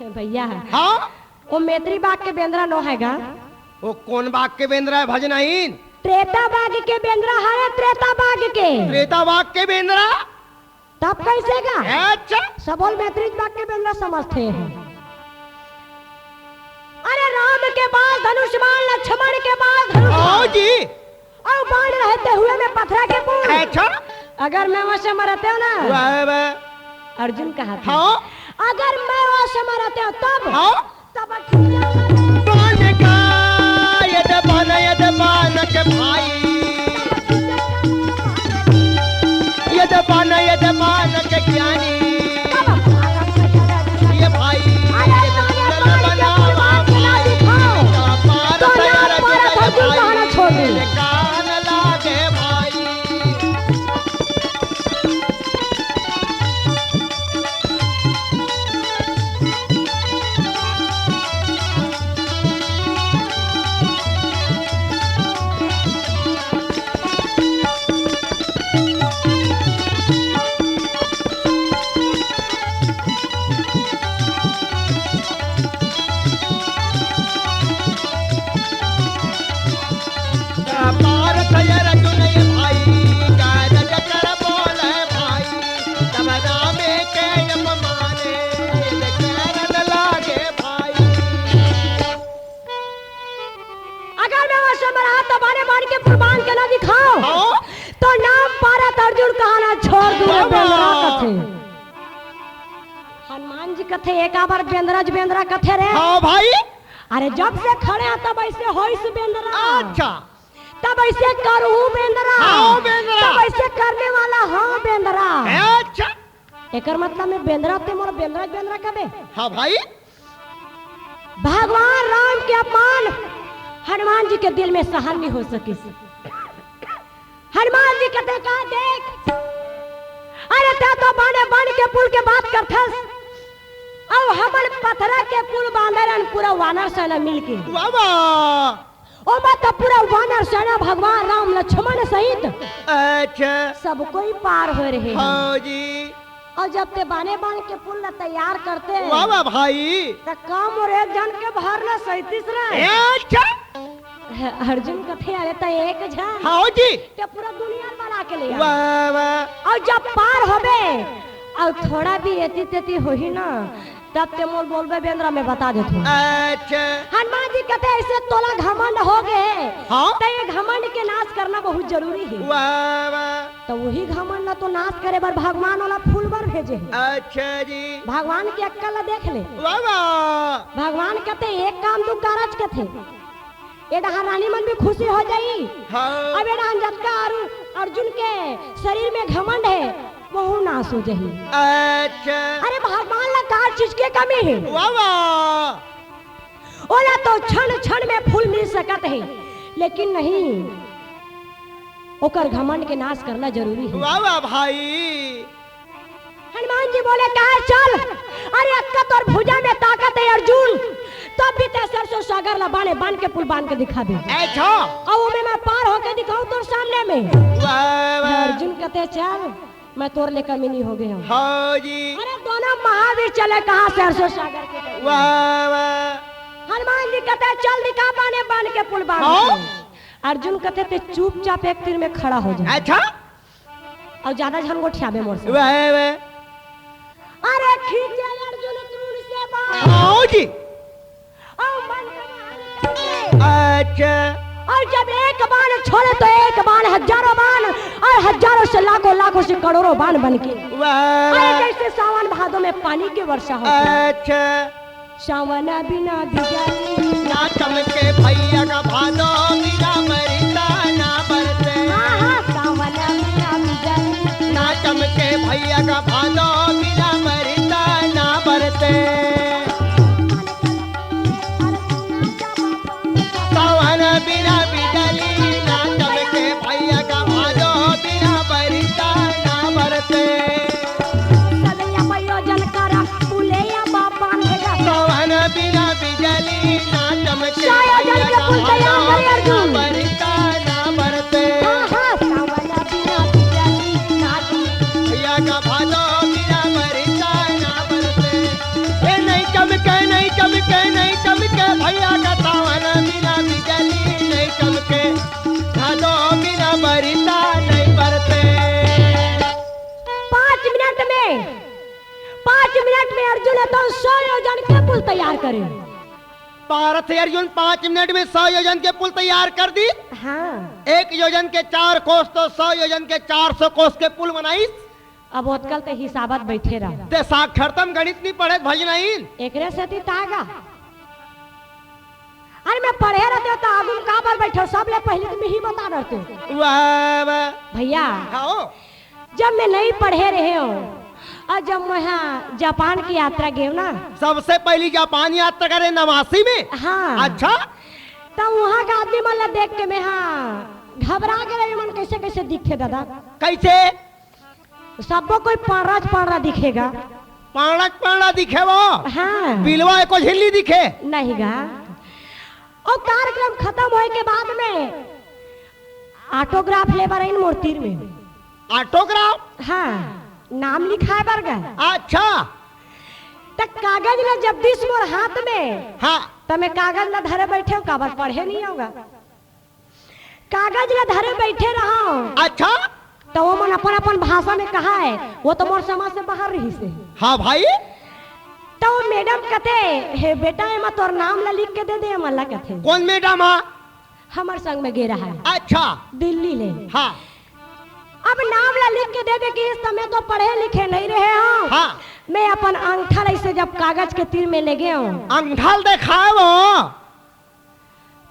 भैया। हाँ? ओ मेत्री बाग के बेंदरा नो हे गा? ओ कोन बाग के बेंदरा हे भजनहीन? त्रेता बाग के बेंदरा हरे, त्रेता बाग के। त्रेता बाग के बेंदरा? तब कैसे गा? अच्छा। सबो ल मेत्री बाग के बेंदरा समझथे। अरे राम के पास धनुष बाण, लक्ष्मण के पास धनुष बाण। हाँ जी। अउ बाण रहते हुए में पथरा के पूछ। अच्छा। अगर मैं वैसे मरते हो ना। वाह, वाह। अर्जुन कहाथे। हाँ। अगर मैं वैसे मरते हो तब। हाँ। तब बाण का, ये दे बाण, ये दे बाण के भाई। ये दे बाण, ये दे बाण के ज्ञानी। ये भाई, अरे ये दे बाण के कुंडल बनावा भाई। तो ना पारत अर्जुन कहाना छोड़ दे। कान लागे भाई। पारत अर्जुन भाई, कारज कर बोले भाई, तब राम के अपमाने, ये कहन लागे भाई। अगर मैं वैसे मरा तो बाने बान के कुर्बान के ना दिखाओ, हाँ? तो नाम पारत अर्जुन कहाना छोड़ दूं रे बाबा। बेंदरा कथे। हनुमान जी कथे, एक बार बेंदरा ज बेंदरा कथे रे। हाँ भाई। अरे जब से खड़े हैं तब ऐसे होइस बेंदरा। अच्छा। तब ऐसे करहूं बेंदरा। हाँ बेंदरा। तब ऐसे करने वाला हाँ बेंदरा। अच्छा। एकर मतलब में बेंदरा ते मोला बेंदरा ज बेंदरा कबे। हाँ भाई। भगवान राम के अपमान हनुमान जी के दिल में सहन नहीं हो सकिस। हनुमान जी कथे का देख, अरे ते तो बाने बान के पुल के बात करथस, अउ हमन पथरा के पुल बांधे रहन पूरा वानर सेना मिलके। वाह वाह। ओमा तो पूरा वानर सेना भगवान राम लक्ष्मण सहित अच्छा। सब कोई पार हो रहे हैं। हाँ जी। अउ जब ते बाने बान के पुल ला तैयार करते वाह वाह भाई। त का मोर एक झन के भर ला सैतीस रहे। अच्छा। अर्जुन कथे, अरे त एक झन। हाँ जी। ते पूरा दुनिया बना के ले आ। वाह वाह। अउ जब पार होबे अउ थोड़ा भी एती तेती होही ना, तब ते मोल बोलबे बेंदरा, मैं बता देथों। अच्छा। हनुमान जी कथे, ऐसे तोला घमंड हो गए, हाँ? तो ये घमंड के नाश करना बहुत जरूरी है। वाह, वाह। तो वही घमंड ला तो नाश करे बर भगवान वाला फूल बर भेजे है। अच्छा जी। भगवान के अक्कल ला देख ले। वाह, वाह। भगवान कथे, एक काम दू कारज कथे। ए डहार रानी मन भी खुशी हो जाई। हाँ। अब ए डहार जतका अरु-, अर्जुन के शरीर में घमंड है, वहू नाश हो जाही। अच्छा। अरे भगवान ला का चीज के कमी है? वाह, वाह। ओला तो क्षण क्षण में फूल मिल सकत है, लेकिन नहीं, ओकर घमंड के नाश करना जरूरी है। वाह, वाह भाई। हनुमान जी बोले, "कहे चल, अरे अतका तोर भुजा में ताकत हे अर्जुन, तब भी ते सरसों सागर ला बाने बान के पुल बांध के दिखाबे। अच्छा। अउ ओमे मैं पार होके दिखाहूं तोर सामने में।" वाह, वाह। अर्जुन कथे, "चल, मैं तोर ले कमी नइ होगे हंव।" हाँ जी। अरे दोनों महावीर चले कहाँ सरसों सागर के तरे। वाह, वाह। हनुमान जी कथे, "चल दिखा बाने बान के पुल बांध के।" हाँ। अर्जुन कथे, "ते चुपचाप एक तीर में खड़ा हो जा।" अच्छा। अउ जादा झन गोठियाबे मोर से। वाह, वाह। अरे खींचे अर्जुन त्रिशूल से बाण। हाँ जी। अउ मन के बाण करे। अच्छा। अउ जब एक बाण छोड़े तो एक बाण हजारों बाण अउ हजारों से लाखों, लाखों से करोड़ों बाण बन के। वाह, अरे वाह। जैसे सावन भादों में पानी की वर्षा होती है। अच्छा। सावन बिना बिजली। ना चमके भैया का भादो बिना बरसा ना बरसे। हाँ, हाँ, सावन बिना बिजली। ना चमके भैया का भादो बिना बरसा ना बरसे। सावन बिना बिजली ना चमके भैया का भादो बिना बरसा ना बरसे। सदैया प्रयोजन करा, पुलैया बाबा ने गा। सावन बिना बिजली ना चमके, साया जल के पुल तैयार करे अर्जुन। बरसा ना बरसे। हाँ, हाँ, सावन बिना बिजली ना चमके। भैया का भादो बिना बरसा ना बरसे। ए, नहीं चमके, नहीं चमके, नहीं चमके, भैया का सावन बिना बिजली नहीं चमके। भादो बिना बरसा नहीं बरसे। पाँच मिनट में, पाँच मिनट में अर्जुन ह तो सौ योजन के पुल तैयार करे। पारत हे अर्जुन पाँच मिनट में सौ योजन के पुल तैयार कर दिस। हाँ। एक योजन के चार कोस तो सौ योजन के चार सौ कोस के पुल बनाइस। अब ओतकल ते हिसाबत बइठे रह। ते साक्षरतम गणित नइ पढ़े भजनइन। एकरे सेती तागा। अरे मैं पढ़े रहतेंव त आगू में काबर बइठे हंव, सबले पहिली त मैं ही बता रहतेंव। वाह, वाह। भैया, हाँ। जब मैं नइ पढ़े रहेंव अउ जब मैं हा जापान के यात्रा गेंव ना, सबसे पहिली जापान यात्रा करे नवासी में। हाँ। अच्छा। त उहाँ के आदमी मन ला देख के मैं हा घबरा गे रहेंव, मन कइसे कइसे दिखथे दादा। कइसे? सब्बो कोई पांड़च पांड़ा दिखे गा। पांड़च पांड़ा दिखे वो? हाँ। बिलवा एको झिल्ली दिखे? नहीं गा। अउ कार्यक्रम खतम होय के बाद में autograph ले बर आइन मोर तीर में। Autograph? हाँ, नाम लिखाय बर गा। अच्छा। त कागज ला जब दिस मोर हाथ में, हाँ। त मैं कागज ला धरे बइठे हंव, काबर पढ़े नइ हंव गा। कागज ला धरे बइठे रहंव। अच्छा। त ओमन अपन अपन भाषा में कहाय, वो तो मोर समझ से बाहर रहिस हे। हाँ भाई। त वो मैडम कथे, "हे बेटा, एमा तोर नाम ला लिख के दे दे, एमन ला," कथे। कोन मैडम हा? हमर संग में गे रहय। अच्छा। दिल्ली ले। हाँ। अब नाम ला लिख के दे दे किहिस, त मैं तो पढ़े लिखे नइ रहे हंव। हाँ। मैं अपन अंगठा ला अइसे जब कागज के तीर में लेगेंव। अंगठा ला देखाय वो।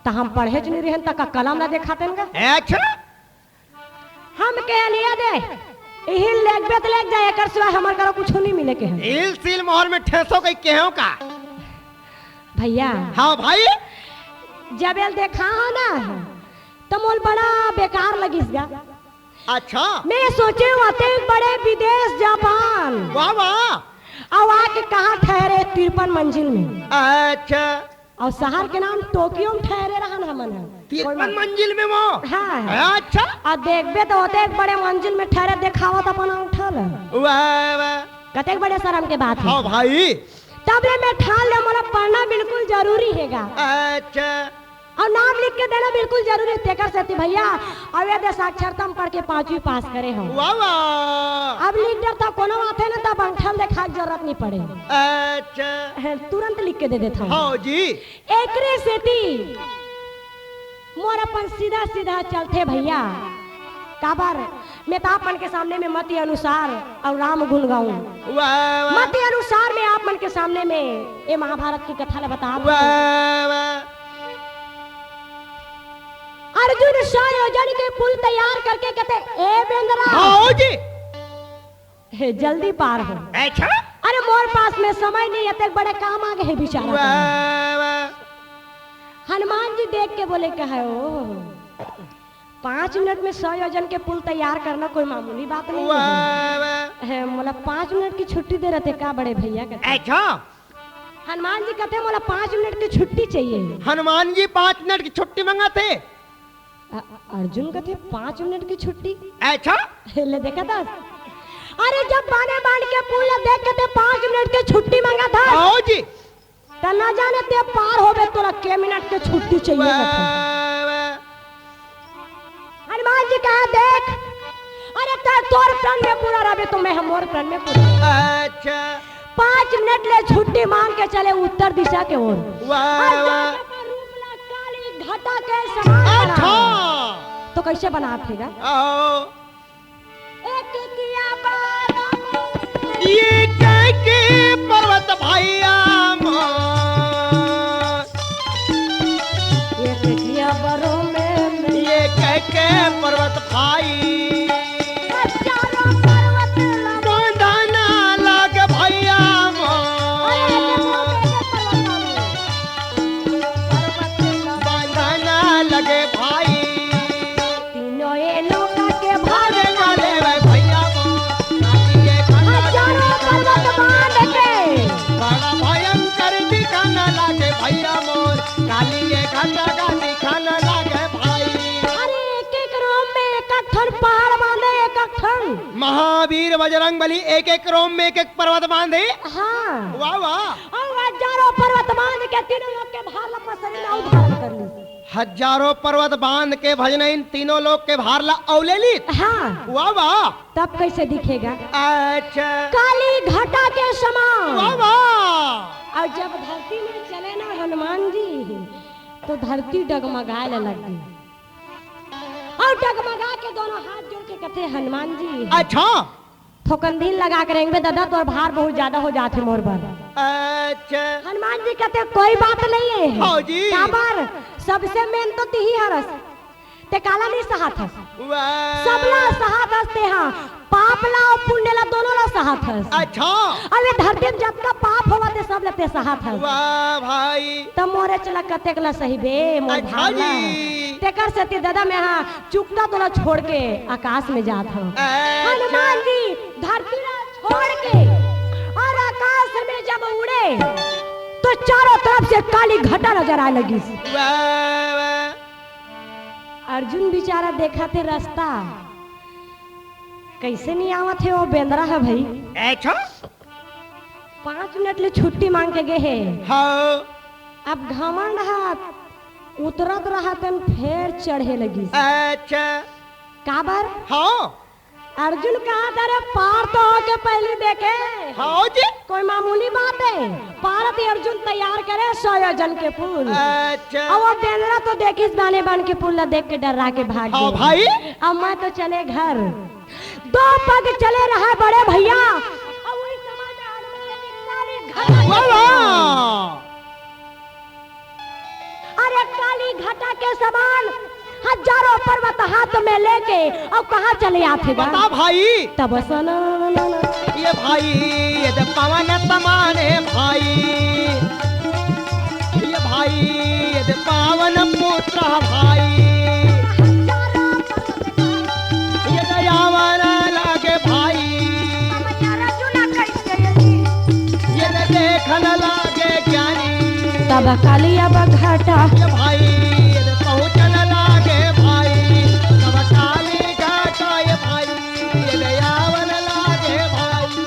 त हम पढ़ेच नइ रहेन, त का कलम ला देखातेन गा? अच्छा। हम कहेन, "ए दे, इही ल लेगबे त लेग जा, एकर सिवाय हमर करा कुछू नइ मिले," कहेन। इही ल सील मोहर में ठेंसो कहि कहेंव का? भैया। हाँ भाई। जब एला देखाहंव ना, त मोला बड़ा बेकार लगिस गा। अच्छा। मैं सोचेंव अतेक बड़े विदेश जापान। वाह, वाह। अउ आके कहाँ ठहरे, तिरपन मंजिल में। अच्छा। अउ शहर के नाम टोक्यो में ठहरे रहन हमन ह। तिरपन मंजिल में वो? हाँ। अच्छा। अउ देखबे त ओतेक बड़े मंजिल में ठहरे देखावत अपन अंगठा ल। वाह, वाह। कतेक बड़े शरम के बात हे। हाँ भाई। तब ले मैं ठान ले मोला पढ़ना बिल्कुल जरूरी हे गा। अच्छा। अउ नाम लिख के देना बिल्कुल जरूरी हे, तेकर सेती भैया, अउ ए दे साक्षरता में पढ़ के पांचवी पास करे हंव। वाह, वाह। अब लिख देबे त कोनो आथे ना, तब अंगठा ल देखा के जरूरत नइ पड़े। अच्छा। तुरंत लिख के दे देथंव। हाँ जी। एकरे सेती मोर अपन सीधा सीधा चलथे भैया, काबर मैं त आप मन के सामने में मति अनुसार अउ राम गुण गाऊं। वाह, वाह। मति अनुसार मैं आप मन के सामने में ए महाभारत के कथा ला बतावत हंव। वाह, वाह। अर्जुन सौ योजन के पुल तैयार करके कथे, "ए बेंदरा।" हाँ जी। हे, जल्दी पार हो। अच्छा? अरे, मोर पास में समय नइ हे, अतेक बड़े काम आ गे हे, बिचारा। वाह, वाह। हनुमान जी देख के बोले, कहे, "ओ, पाँच मिनट में सौ योजन के पुल तैयार करना कोई मामूली बात नहीं है। वाह, वाह। है, मोला पाँच मिनट की छुट्टी दे रहते का बड़े भैया, कहते। अच्छा। हनुमान जी कहते, "मोला पाँच मिनट की छुट्टी चाहिए।" हनुमान जी पाँच मिनट की छुट्टी मंगाथे। अ-, अर्जुन कहते, "पाँच मिनट की छुट्टी?" अच्छा। ले देखा था। अरे, जब बाने बान के पुल ला देख के ते पाँच मिनट के छुट्टी मांगा था, आओ जी। त ना जाने ते पार होबे, तोला के मिनट के छुट्टी चाहिए वाह, कहते। वाह। हनुमान जी कहा, "देख, अरे, ते तोर प्रण में पूरा रहबे, तो मैं हम मोर प्रण में पूरा।" अच्छा। पाँच मिनट ले छुट्टी मांग के चले उत्तर दिशा के ओर। वाह, और वाह। जाके अपन रूप ला काली घटा के समान अच्छा। बना। तो कैसे बनात हे गा? आओ। एक किया बारों में। ये कह के पर्वत भैया मोर। एक किया बारों में। ये कह के पर्वत भाई। हजारों पर्वत लगा। बांधना लागे भैया मोर। अरे, एक एक पर्वत लगा। पर्वत लगा। बांधना लगे भाई। तीनों ये लोका के भार भारे वाले वे भैया मोर, काली ये घटा हजारों पर्वत बांध के। बड़ा भयंकर दिखाना लागे भैया मोर, काली ये घटा का दिखाना लागे भाई। अरे, एक एक रोम में एक एक ठन पहाड़ बांधे, एक एक ठन। महावीर बजरंग बली एक एक रोम में एक एक पर्वत बांधे। हाँ। वाह, वाह। और हजारों पर्वत बांध के तीनों लोक के भार ला पसरी में धारण कर ली। हजारों पर्वत बांध के भजना इन तीनों लोक के भार ला अवले ली। हाँ। वाह, वाह। तब कैसे दिखेगा? अच्छा। काली घटा के समान। वाह, वाह। और जब धरती में चले ना हनुमान जी, तो धरती डगमगाए ला लग गई। और डगमगा के दोनों हाथ जोड़ के कहते, "हनुमान जी।" अच्छा। थोकन दिन लगा के रेंगबे दादा, तोर भार बहुत ज्यादा हो जात हे मोर बर। अच्छा। हनुमान जी कहते, "कोई बात नहीं है।" हाँ जी। काबर? सबसे मेन तो तिही हरस। ते काला नहीं सहात हस। वाह। सबला सहात हस ते, हाँ। पाप ला और पुण्य ला, दोनों ला सहात हस। अच्छा। अब ये धरती में जतका पाप होवा ते सब ला ते सहात हस। वाह भाई। त मोरे चला कतेक ला सही बे, मोर अच्छा भार ला। जी। तेकर सेती दादा मैं हाँ चुकता तोला छोड़ के आकाश में जात हूँ। अच्छा। हनुमान जी धरती ला छोड़ के और आकाश में जब उड़े तो चारों तरफ से काली घटा नजर आए लगी। वाह, वाह। अर्जुन बेचारा देखा थे रास्ता कैसे नहीं आवत हे वो बेंदरा है भाई। अच्छा। पाँच मिनट ले छुट्टी मांग के गे हे। हाँ। अब घमंड हाथ उतरत रहा तन फेर चढ़े लगी। अच्छा। काबर? हाँ। अर्जुन कहा था, "अरे पार तो होके पहली देखे।" हाँ जी। कोई मामूली बात है? पारत अर्जुन तैयार करे सौ योजन के पुल। अच्छा। अब वो बेंदरा तो देखिस बाने बान के पुल ला देख के डर्रा के भाग हाँ गे। भाई। अब मैं तो चले घर। दो पग चले रहा बड़े भैया। अब वही समय में हनुमान जी काली घटा वाह, वाह। अरे काली घटा के समान हजारों पर्वत हाथ में लेके अब कहाँ चले आथे गा? बता भाई। तब सन ये भाई, ये दे पावन समान हे भाई, ये भाई, ये दे पावन पुत्र भाई, ये दयावान लागे भाई, ये दे देखन लागे ज्ञानी। तब काली अब घटा ये भाई, ये दे पहुँचन लागे भाई, तब काली घटा ये भाई, ये दयावन लागे भाई।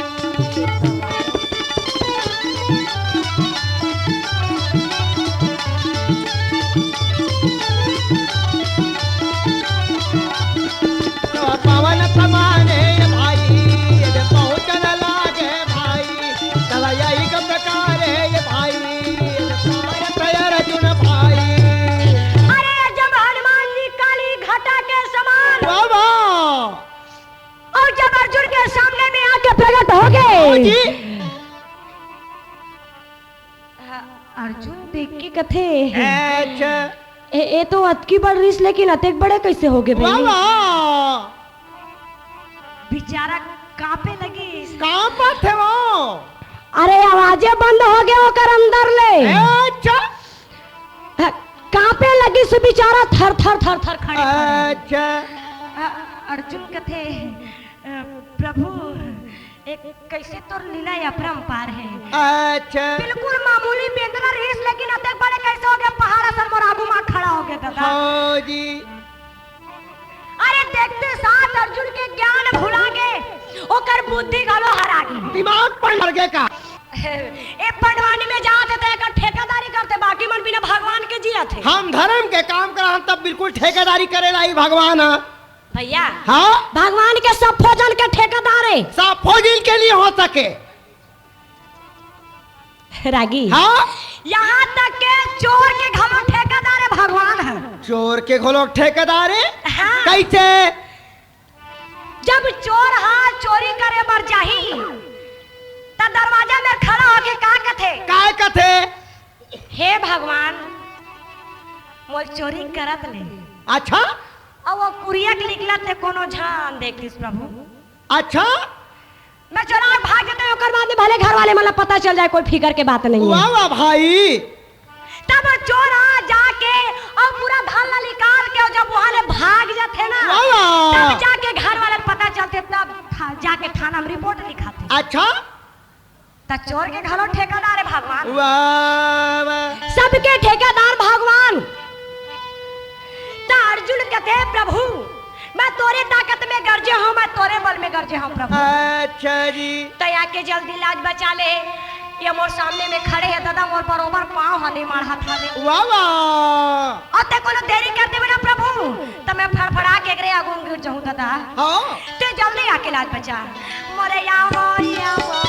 तो पावन समान हे ये भाई, ये दे पहुँचन लागे भाई, तब यही का प्रकार हे ये भाई, ये दे पावन अर्जुन भाई। अरे जब हनुमान जी काली घटा के समान वाह, वाह। और जब अर्जुन के सामने में आके प्रकट हो गए, हाँ जी। हाँ, अर्जुन देख के कथे, अच्छा। ए, ए तो अतकी बड़ रिस, लेकिन अतेक बड़े कैसे हो गए वाह, भाई? वाह। बेचारा कांपे लगी। कांपत हे वो। अरे आवाजे बंद हो गए ओकर अंदर ले। अच्छा। हाँ, कांपे लगिस बेचारा, थर थर थर थर खड़े खड़े। अच्छा। अ, अर्जुन कथे, अ, प्रभु, एक कैसे तोर लीला अपरंपार हे। अच्छा। बिल्कुल मामूली बेंदरा रहिस, लेकिन अतेक बड़े कैसे हो गए, पहाड़ असन मोर आगू मा खड़ा हो गए दादा। हाँ जी। अरे, देखते साथ अर्जुन के ज्ञान भुला गे, ओकर बुद्धि घलो हरा गे। दिमाग पर मर गए का? ए पंडवानी में जात हे त एकर ठेकेदारी करथे, बाकी मन बिना भगवान के जियत हे। हम धर्म के काम करा, हम तब बिल्कुल ठेकेदारी करे ला ही भगवान ह। भैया, हाँ? भगवान के सब फौजन के ठेकेदार हे। सब फौजन के नहीं हो सके। रागी। हाँ? यहाँ तक के चोर के घलो ठेकेदार हे भगवान ह। चोर के घलो ठेकेदार हे? हाँ। कैसे? जब चोर ह चोरी करे बर जाही, त दरवाजा में खड़ा होके का कथे? काय कथे? हे भगवान, मोर चोरी करत ले। अच्छा? अउ वो कुरिया के निकलत ले कोनो झन देखिस प्रभु। अच्छा? मैं चोरा भाग जते, ओकर बाद में भले घर वाले मन ला पता चल जाए, कोई फिकर के बात नहीं हे। वाह, वाह भाई। तब चोर ह जाके अउ पूरा धन ला निकाल के, अउ जब वहां ले भाग जाथे ना, वाह, वाह। तब जाके घर वाले पता चलथे, तब था, जाके थाना में रिपोर्ट लिखाथे। अच्छा। त चोर के घलो ठेकेदार हे भगवान। वाह, वाह। सबके ठेकेदार भगवान। त अर्जुन कथे, प्रभु, मैं तोरे ताकत में गरजे हंव, मैं तोरे बल में गरजे हंव प्रभु। अच्छा जी। त आके जल्दी लाज बचा ले, ये मोर सामने में खड़े हे दादा, मोर बरोबर पांव ह नहीं माढ़त हवे। वाह, वाह। अउ ते कोनो देरी कर देबे ना प्रभु, त मैं फड़फड़ा के एकरे आगू में गिर जाहूं दादा। हाँ। ते जल्दी आके लाज बचा। मोरे यावो, यावो।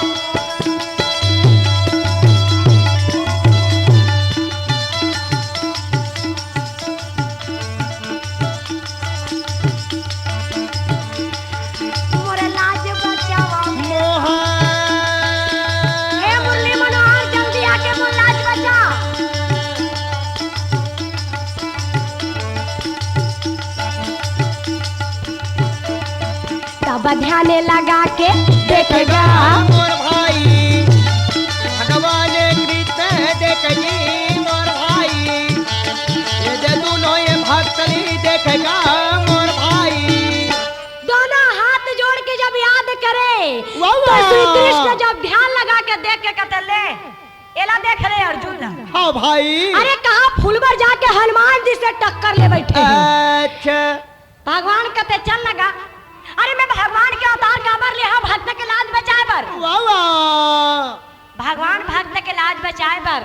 मोरे लाज बचावा। मोहा। हे मुरली मनोहर, जल्दी आके मोर लाज बचा। तब ध्यान लगा के देख गा। मोर भाई, भगवान कृष्ण देख जी मोर भाई, ये दे दोनों ये भक्तनी देख गा मोर भाई। दोनों हाथ जोड़ के जब याद करे, वाह, तो श्री वाह। कृष्ण जब ध्यान लगा के देख के कहते, "ले, एला देख रे अर्जुन।" हाँ भाई। अरे, कहाँ फूल बर जाके हनुमान जी से टक्कर ले बैठे हैं। अच्छा। भगवान कथे, "चल लगा।" अरे, मैं भगवान के अवतार काबर ले हंव? भक्त के लाज बचाए बर। वाह, वाह। भगवान भक्त के लाज बचाए बर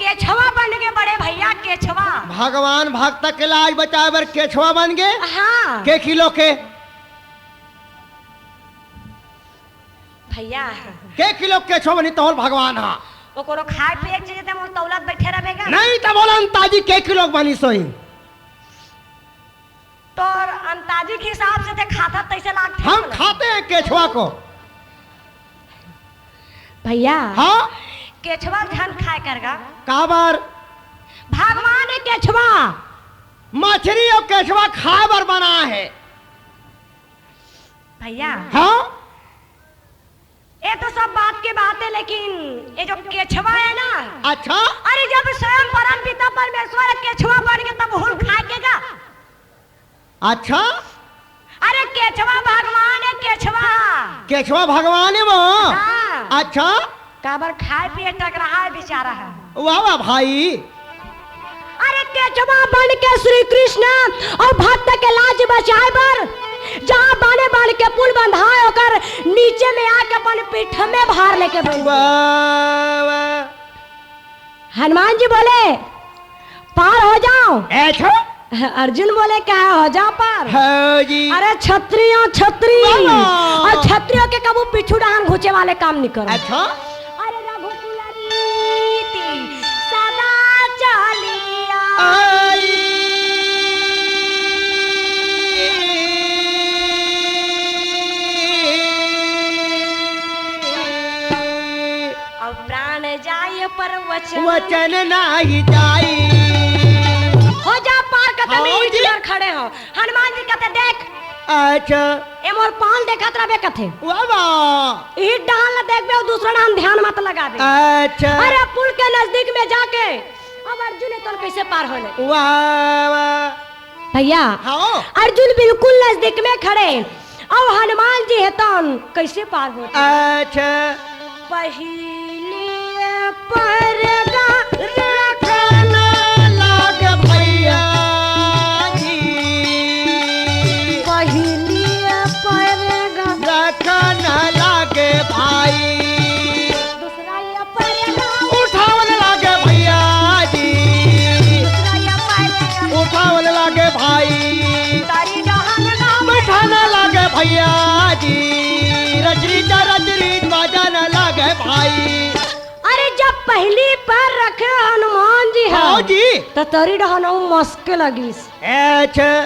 केछवा बन गे बड़े भैया, केछवा। भगवान भक्त के लाज बचाए बर केछवा बन गे? हाँ। के किलो के? भैया। के किलो केछवा बनी तोर भगवान हा? वो कोनो खाए पिए के चीज ते मोर तौलत बैठे रहबे का? नहीं त बोला अंताजी के किलो के बनी सोई। तोर अंताजी के हिसाब से ते खाता तैसे लागथे हम बोला। खाते हैं केछवा को। भैया। हाँ? केछवा झन खाए कर गा। काबर? भगवान हे केछवा। मछरी अउ केछवा खाए बर बना हे। भैया। हाँ? ये तो सब बात के बात हे, लेकिन ये जो केछवा हे ना, अच्छा? अरे, जब स्वयं परम पिता परमेश्वर केछवा बन के तब हुल खाए के गा। अच्छा? अरे, केछवा भगवान हे, केछवा। केछवा भगवान हे वो? हाँ। अच्छा? काबर खाए पिए टकराहा हे बेचारा ह। वाह, वाह भाई। अरे, केछवा बन के श्री कृष्ण अउ भक्त के लाज बचाए बर जहाँ बने बन के पुल बंधाए, ओकर नीचे में आके अपन पीठ में भार लेके बैठ। वाह, वाह। हनुमान जी बोले, "पार हो जाओ।" ऐ छो? अर्जुन बोले, "का हो जाओ पार?" हाँ जी। अरे, क्षत्रिय हंव, क्षत्रिय। वाह। अउ क्षत्रिय के कभू पीछू डहान घुचे वाले काम नहीं करो। अच्छा। अरे, रघुकुल रीति सदा चलिया। आई। अउ प्राण जाए पर वचन वचन नाही जाई। हो जा पार, कते हाँ में जी। ईट पर खड़े हो। हनुमान जी कते देख। अच्छा। ए मोर पान देखत रहबे कथे। वाह, वाह। ईट डहान ला देखबे अउ दूसरा डहान ध्यान मत लगाबे। अच्छा। अरे पुल के नजदीक में जाके अब अर्जुन हे तोन कैसे पार होले? वाह, वाह। भैया, हाँ। अर्जुन बिल्कुल नजदीक में खड़े, अउ हनुमान जी हे तोन कैसे पार होथे? अच्छा। पहिली परगा रखना लाग भैया जी। पहिली परगा रखना लाग भाई। दूसरा ये परगा उठावल लागे भैया जी। दूसरा ये परगा उठावल लागे भाई। तारी डहन गाँव बैठाना लागे भैया जी। रचरी चा रचरी बाजाना लागे भाई। अरे, जब पहिली पैर रखे हनुमान जी ह, हाँ जी। त तरी डहन अउ मस्के लगिस। अच्छा।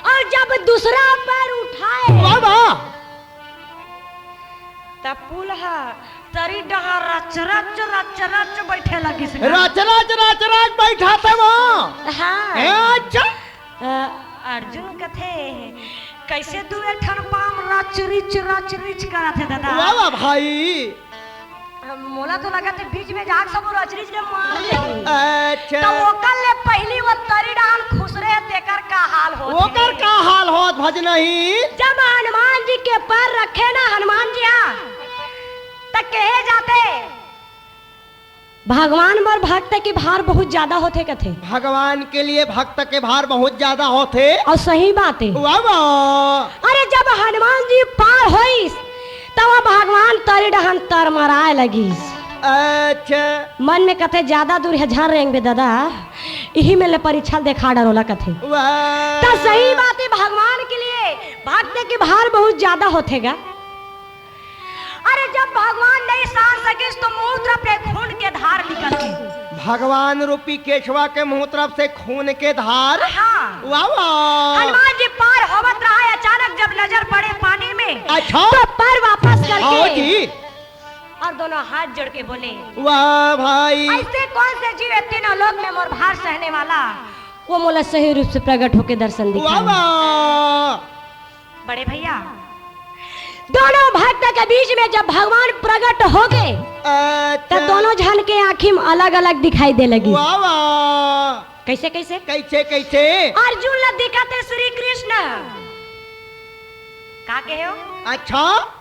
अउ जब दूसरा पैर उठाए, वाह, वाह। त पुल ह तरी डहन रच रच रच रच बैठे लगिस ना। रच रच रच रच बैठाथे वो। हाँ। ए, अच्छा। अ, अर्जुन कथे, "कैसे दुए ठन पाम रच रिच रच रिच करत हे दादा?" वाह, वाह भाई। मोला तो लगथे बीच में जाके सबो रच रिच के मार देही। अच्छा। त ओकर ले पहिली वो तरी डहन खुसरे हे, तेकर का हाल होथे? ओकर का हाल होत भजनही? जब हनुमान जी के पैर रखे ना हनुमान जी, हाँ, त कहे जाथे, भगवान बर भक्त के भार बहुत ज्यादा होथे कथे। भगवान के लिए भक्त के भार बहुत ज्यादा होथे। अउ सही बात हे। वाह, वाह। अरे, जब हनुमान जी पार होइस, तब भगवान तरी डहन तरमराए लगिस। अच्छा। मन में कथे, "ज्यादा दूर हे, झन रेंगबे दादा, इही में ले परीक्षा देखा डरोला," कथे। वाह। त सही बात हे, भगवान के लिए भक्त के भार बहुत ज्यादा होथे गा। अरे, जब भगवान नहीं सह सकिस तो मुँह तरफ से खून के धार निकल के। भगवान रूपी केचवा के मुँह तरफ से खून के धार। हाँ। वाह, वाह। हनुमान जी पार होवत रहा है, अचानक जब नजर पड़े पानी में, अच्छा। तो पैर वापस करके हाँ जी। और दोनों हाथ जोड़ के बोले, वाह भाई। ऐसे कौन से जीव है तीनों लोक में मोर भार सहने वाला, वो मोला सही रूप से प्रकट होके दर्शन दिखाए। वाह, वाह। बड़े भैया, दोनों भक्त के बीच में जब भगवान प्रकट हो गए, अच्छा। तो दोनों झन के आँखी में अलग-अलग दिखाई दे लगी। वाह, वाह। कैसे, कैसे? कैसे, कैसे? अर्जुन ला दिखत हे श्री कृष्ण। का कहे हो? अच्छा।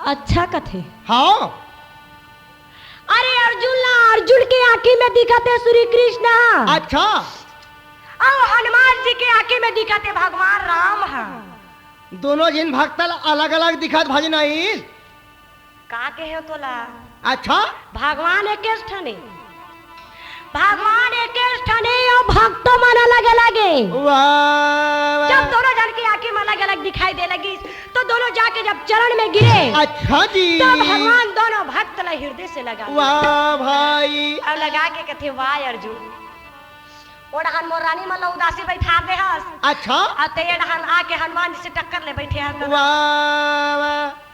अच्छा कथे। हाँ। अरे अर्जुन ला, अर्जुन के आँखी में दिखत हे श्री कृष्ण। अच्छा। अउ हनुमान जी के आँखी में दिखत हे भगवान राम ह। दोनों झिन भक्त ला अलग-अलग दिखत भजनही। का कहे हो तोला? अच्छा। भगवान एकेच ठन हे। भगवान एकेच ठन हे अउ भक्तो मन अलग-अलग हे। वाह, वाह। जब दोनों झन के आँखी में अलग-अलग दिखाई दे लगिस, तो दोनों जाके जब चरण में गिरे, अच्छा जी। तो भगवान दोनों भक्त ला हृदय से लगा। वाह भाई। अउ लगा के कथे, "वाह अर्जुन, ओ डहन मोर रानी मन ला उदासी बैठा दे हस। अच्छा। अउ ते ए डहन आके हनुमान जी से टक्कर ले बैठे हस।" वाह, वाह।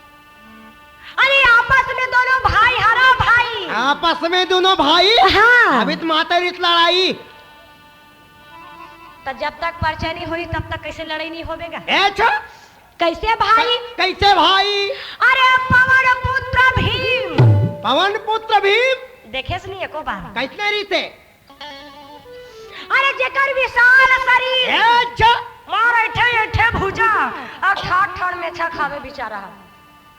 अरे आपस में दोनों भाई हरा भाई। आपस में दोनों भाई? हाँ। अभी तो माता रीत लड़ाई। तो जब तक परिचय नहीं होई तब तक कैसे लड़ाई नहीं होवेगा? ए, अच्छा। कैसे भाई? कै-, कैसे भाई? अरे पवन पुत्र भीम। पवन पुत्र भीम? देखे से नहीं एको बार। कैसने रीते? अरे जेकर विशाल शरीर। ए, अच्छा। मार ऐठे ऐठे भुजा अउ ठाड़ ठाड़ मेछा खावे बेचारा।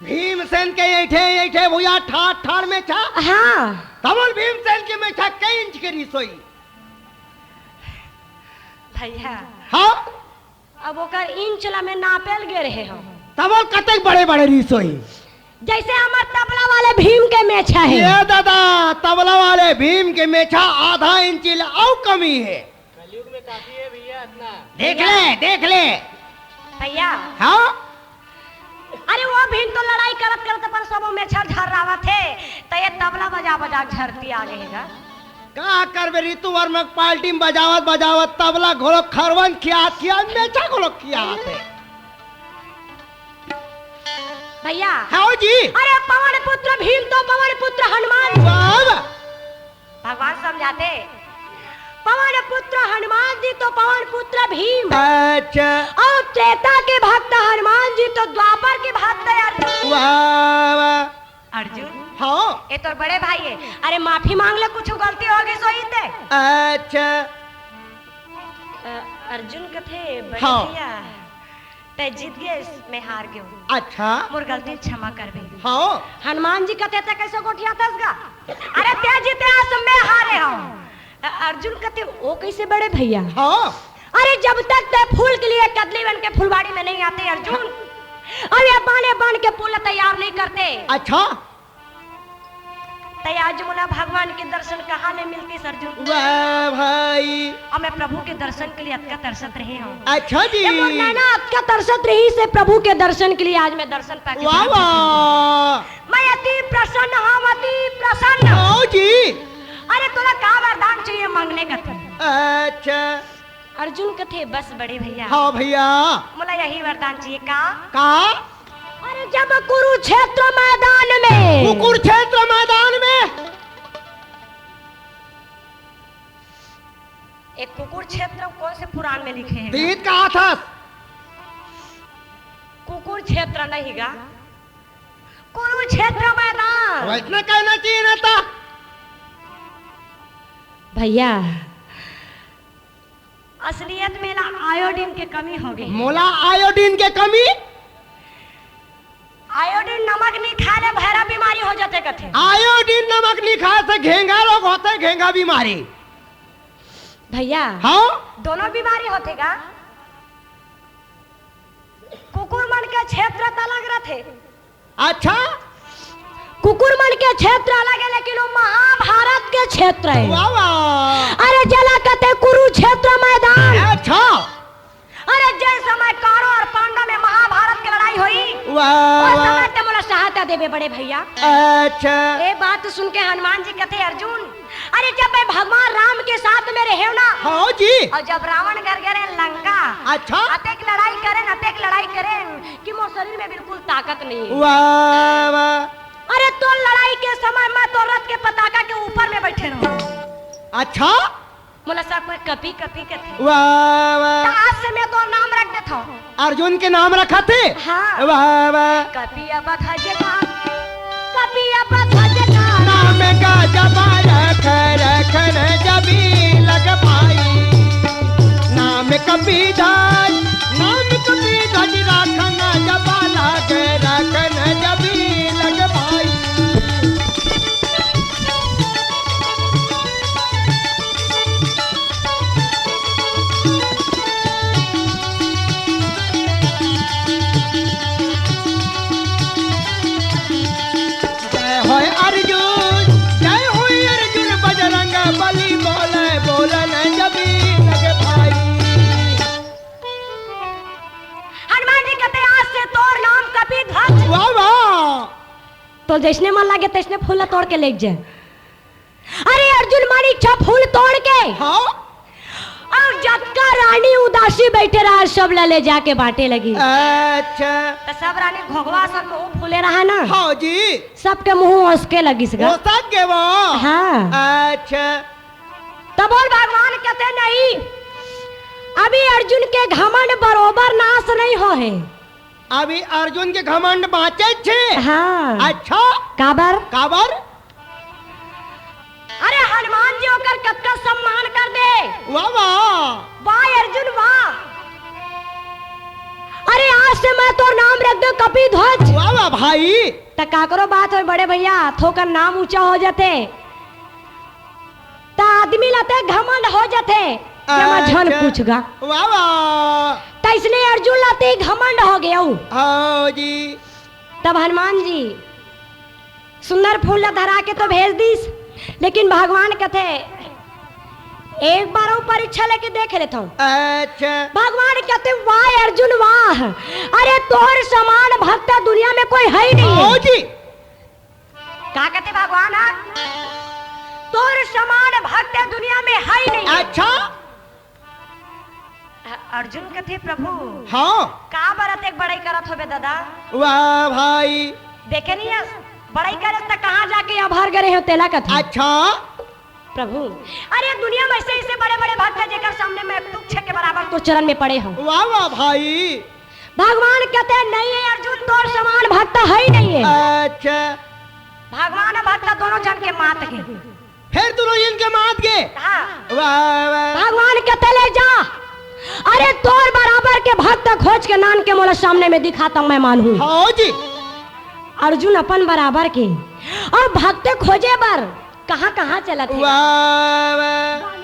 भीमसेन के ऐठे ऐठे भुजा ठाड़ ठाड़ मेछा। हाँ। तब बोल भीमसेन के मेछा कई इंच के रिसोई? भैया। हाँ। अब ओकर इंच ला में नापेल गे रहे हो। तब बोल कतेक बड़े बड़े रिसोई? जैसे हमर तबला वाले भीम के मेछा हे। ए दादा, तबला वाले भीम के मेछा आधा इंची ले अउ कमी हे। कलयुग में काफी हे भैया इतना। देख ले, देख ले। भैया। हाँ? अरे वो भीम तो लड़ाई करत करत अपन सबो मेछा झर्रावत हे, त ये तबला बजा बजा झरती आ गे हे गा। का करबे, ऋतु वर्मा के पार्टी में बजावत बजावत तबला घोलो खरवन खियात खियात मेछा घोलो खियात हे। भैया। हाँ जी। अरे पवन पुत्र भीम तो पवन पुत्र हनुमान। वाह, वाह। भगवान समझाते, पवन पुत्र हनुमान जी तो पवन पुत्र भीम। अच्छा। अउ त्रेता के भक्त हनुमान जी तो द्वापर के भक्त अर्जुन। वाह, वाह। अर्जुन। हाँ। ये तोर बड़े भाई हे। अरे माफी मांग ले, कुछ गलती हो गई सही ते। अच्छा। अ, अर्जुन कथे, बड़े हाँ। भैया, तै जीत गेस, मैं हार गेहूं। अच्छा। मोर गलती क्षमा करबे। हाँ। हनुमान जी कथे, तै कैसे गोठियाथस गा? अरे तै जीते हस, मैं हारे हूं। अ, अर्जुन कथे, वो कैसे बड़े भैया? हाँ। अरे जब तक तै फूल के लिए कदली बन के फुलवाड़ी में नहीं आते अर्जुन, अरे बने बन के फूल तैयार नहीं करते। अच्छा। तै आज मोला भगवान के दर्शन कहाँ ले मिलतिस अर्जुन? वाह भाई। अब मैं प्रभु के दर्शन के लिए अतका तरसत रहे हूँ। अच्छा जी। ये मोर नैना अतका तरसत रहिस हे प्रभु के दर्शन के लिए, आज मैं दर्शन पाके वाह, वाह। मैं अति प्रसन्न हूँ, अति प्रसन्न। हाँ जी। अरे तोला का वरदान चाहिए मांगने का था? अच्छा। अर्जुन कथे, बस बड़े भैया। हाँ भैया। मोला यही वरदान चाहिए। का? का? अरे जब कुरुक्षेत्र मैदान में। कुरुक्षेत्र मैदान में। एक कुकुर क्षेत्र कौन से पुराण में लिखे हैं? तीत का हाथस। कुकुर क्षेत्र नहीं गा, कुरुक्षेत्र मैदान। वैसने कहना चाहिए ना था। भैया, असलियत में ला आयोडीन के कमी हो गई। मोला आयोडीन के कमी? आयोडीन नमक नहीं खाए ले भैरा बीमारी हो जाते कथे। आयोडीन नमक नहीं खाए से घेंगा रोग होते, घेंगा बीमारी। भैया, हाँ? दोनों बीमारी होते का? कुकुर मन के क्षेत्र त अलग रथे। अच्छा। कुकुर मन के क्षेत्र अलग हे, लेकिन वो महाभारत के क्षेत्र हे। वाह, वाह। अरे जेला कथे कुरुक्षेत्र मैदान। अच्छा। अरे जे समय कौरव और पांडव में महाभारत के लड़ाई होई, वाह, उस वाह। समय ते मोला सहायता देबे बड़े भैया। अच्छा। ये बात सुन के हनुमान जी कथे, अर्जुन, अरे जब मैं भगवान राम के साथ में रहे ना, हाँ जी। और जब रावण घर गए लंका, अच्छा। अतेक लड़ाई करे, अतेक लड़ाई करे कि मोर शरीर में बिल्कुल ताकत नहीं है। वाह, वाह। अरे तो लड़ाई के समय मैं तो रथ के पताका के ऊपर में बैठे रहूं। अच्छा। मोला सब कोई कपी कपी कथे। वाह, वाह। तो आज से मैं तो नाम रख देता हूँ। अर्जुन के नाम रखा थे? हाँ। वाह, वाह। कपि अवध जटा, कपि अवध जटा। नाम का जपा रख, रखन जबी लग पाई। नाम कपि ध्वज, नाम कपि ध्वज रखन जबा लग, रखन जबी लग पाई। जय होय अर्जुन, जय होय अर्जुन, बजरंग बली बोले, बोलन जबी लग भाई। हनुमान जी कहते, आज से तोर नाम कपि ध्वज। वाह, वाह। तो जैसने मन लागे तैसने फूल ला तोड़ के लेग जाए। अरे अर्जुन मन इच्छा फूल तोड़ के, हाँ। और जतका रानी उदासी बैठे रहा, सब ला ले जाके बांटे लगी। अच्छा। तो सब रानी घोघवा सब मुंह फूले रहा ना। हाँ जी। सबके मुंह ओसके लगिस गा। ओसक गे वो। हाँ। अच्छा। तब बोल भगवान कहते नहीं, अभी अर्जुन के घमंड बरोबर नाश नहीं हो हे। अभी अर्जुन के घमंड बांचे छे। हाँ। अच्छा। काबर? काबर? अरे हनुमान जी ओकर कतका सम्मान कर दे। वाह, वाह। वाह अर्जुन वाह। अरे आज से मैं तोर नाम रख दे कपि ध्वज। वाह, वाह भाई। त काकरो बात होय बड़े भैया, थोकन नाम ऊंचा हो जाथे। त आदमी ला ते घमंड हो जाथे, जेमा झन अच्छा। पूछ गा। वाह, वाह। तैसने अर्जुन ला ते घमंड हो गयो। हाँ जी। तब हनुमान जी सुंदर फूल ला धरा के तो भेज दिस, लेकिन भगवान कथे, एक बार वो परीक्षा लेके देख लेता हूँ। अच्छा। भगवान कथे, वाह अर्जुन वाह, अरे तोर समान भक्त दुनिया में कोई है ही नहीं है। हाँ जी। का कथे भगवान? हाँ? तोर समान भक्त दुनिया में है ही नहीं। अच्छा। अर्जुन कथे, प्रभु, हाँ। का बर अतेक बड़ाई करत होबे दादा? वाह भाई। देखे नहीं है, बड़ाई करे त कहाँ जाके अभार करे हो तेला कथे। अच्छा। प्रभु, अरे दुनिया में ऐसे ऐसे बड़े बड़े भक्त है जेकर सामने मैं तुच्छ के बराबर तो चरण में पड़े हूँ। वाह वाह भाई। भगवान कहते हैं, नहीं है अर्जुन, तोर समान भक्त है ही नहीं है। अच्छा। भगवान अउ भक्त दोनों झन के मात गे। फेर दोनों झन के मात गे। हाँ। वाह, वाह। भगवान कथे ले जा, अरे तोर बराबर के भक्त खोज के लान के मोला सामने में दिखा, तब मैं मानहूँ। हाँ जी। अर्जुन अपन बराबर के अउ भक्त खोजे बर कहाँ कहाँ चलत हे? वाह, वाह।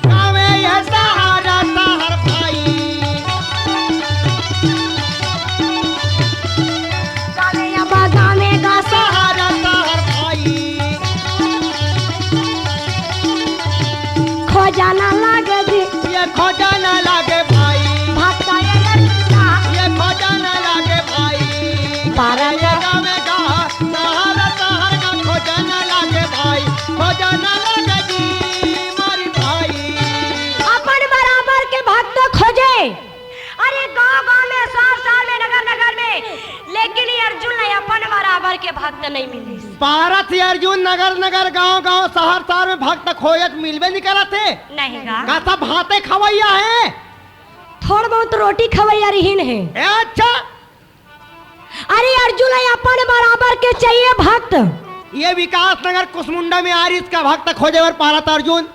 गावे ये सहारा तहर भाई। गावे या बा गावे गा सहारा तहर भाई। खोजा ना लागे जी। ये खोजा ना लागे भाई। भक्ता ये लड़का। ये खोजा ना लागे भाई। पारा ये गावे गा सहारा तहर का खोजा ना लागे भाई। खोजा ना लागे जी मारी भाई। अपन बराबर के भक्त खोजे। अरे गांव गांव में, शहर शहर में, नगर नगर में, लेकिन ये अर्जुन ला अपन बराबर के भक्त नहीं मिलिस। पारत हे अर्जुन नगर नगर, गांव गांव, शहर शहर में भक्त खोजत मिलबे नहीं करत हे। नहीं गा। का सब भाते खवैया हे? थोड़ बहुत रोटी खवैया रहिन हे। ए, अच्छा। अरे अर्जुन ला अपन बराबर के चाहिए भक्त। ये विकास नगर कुसमुंडा में आ रहिस का भक्त खोजे बर पारत अर्जुन।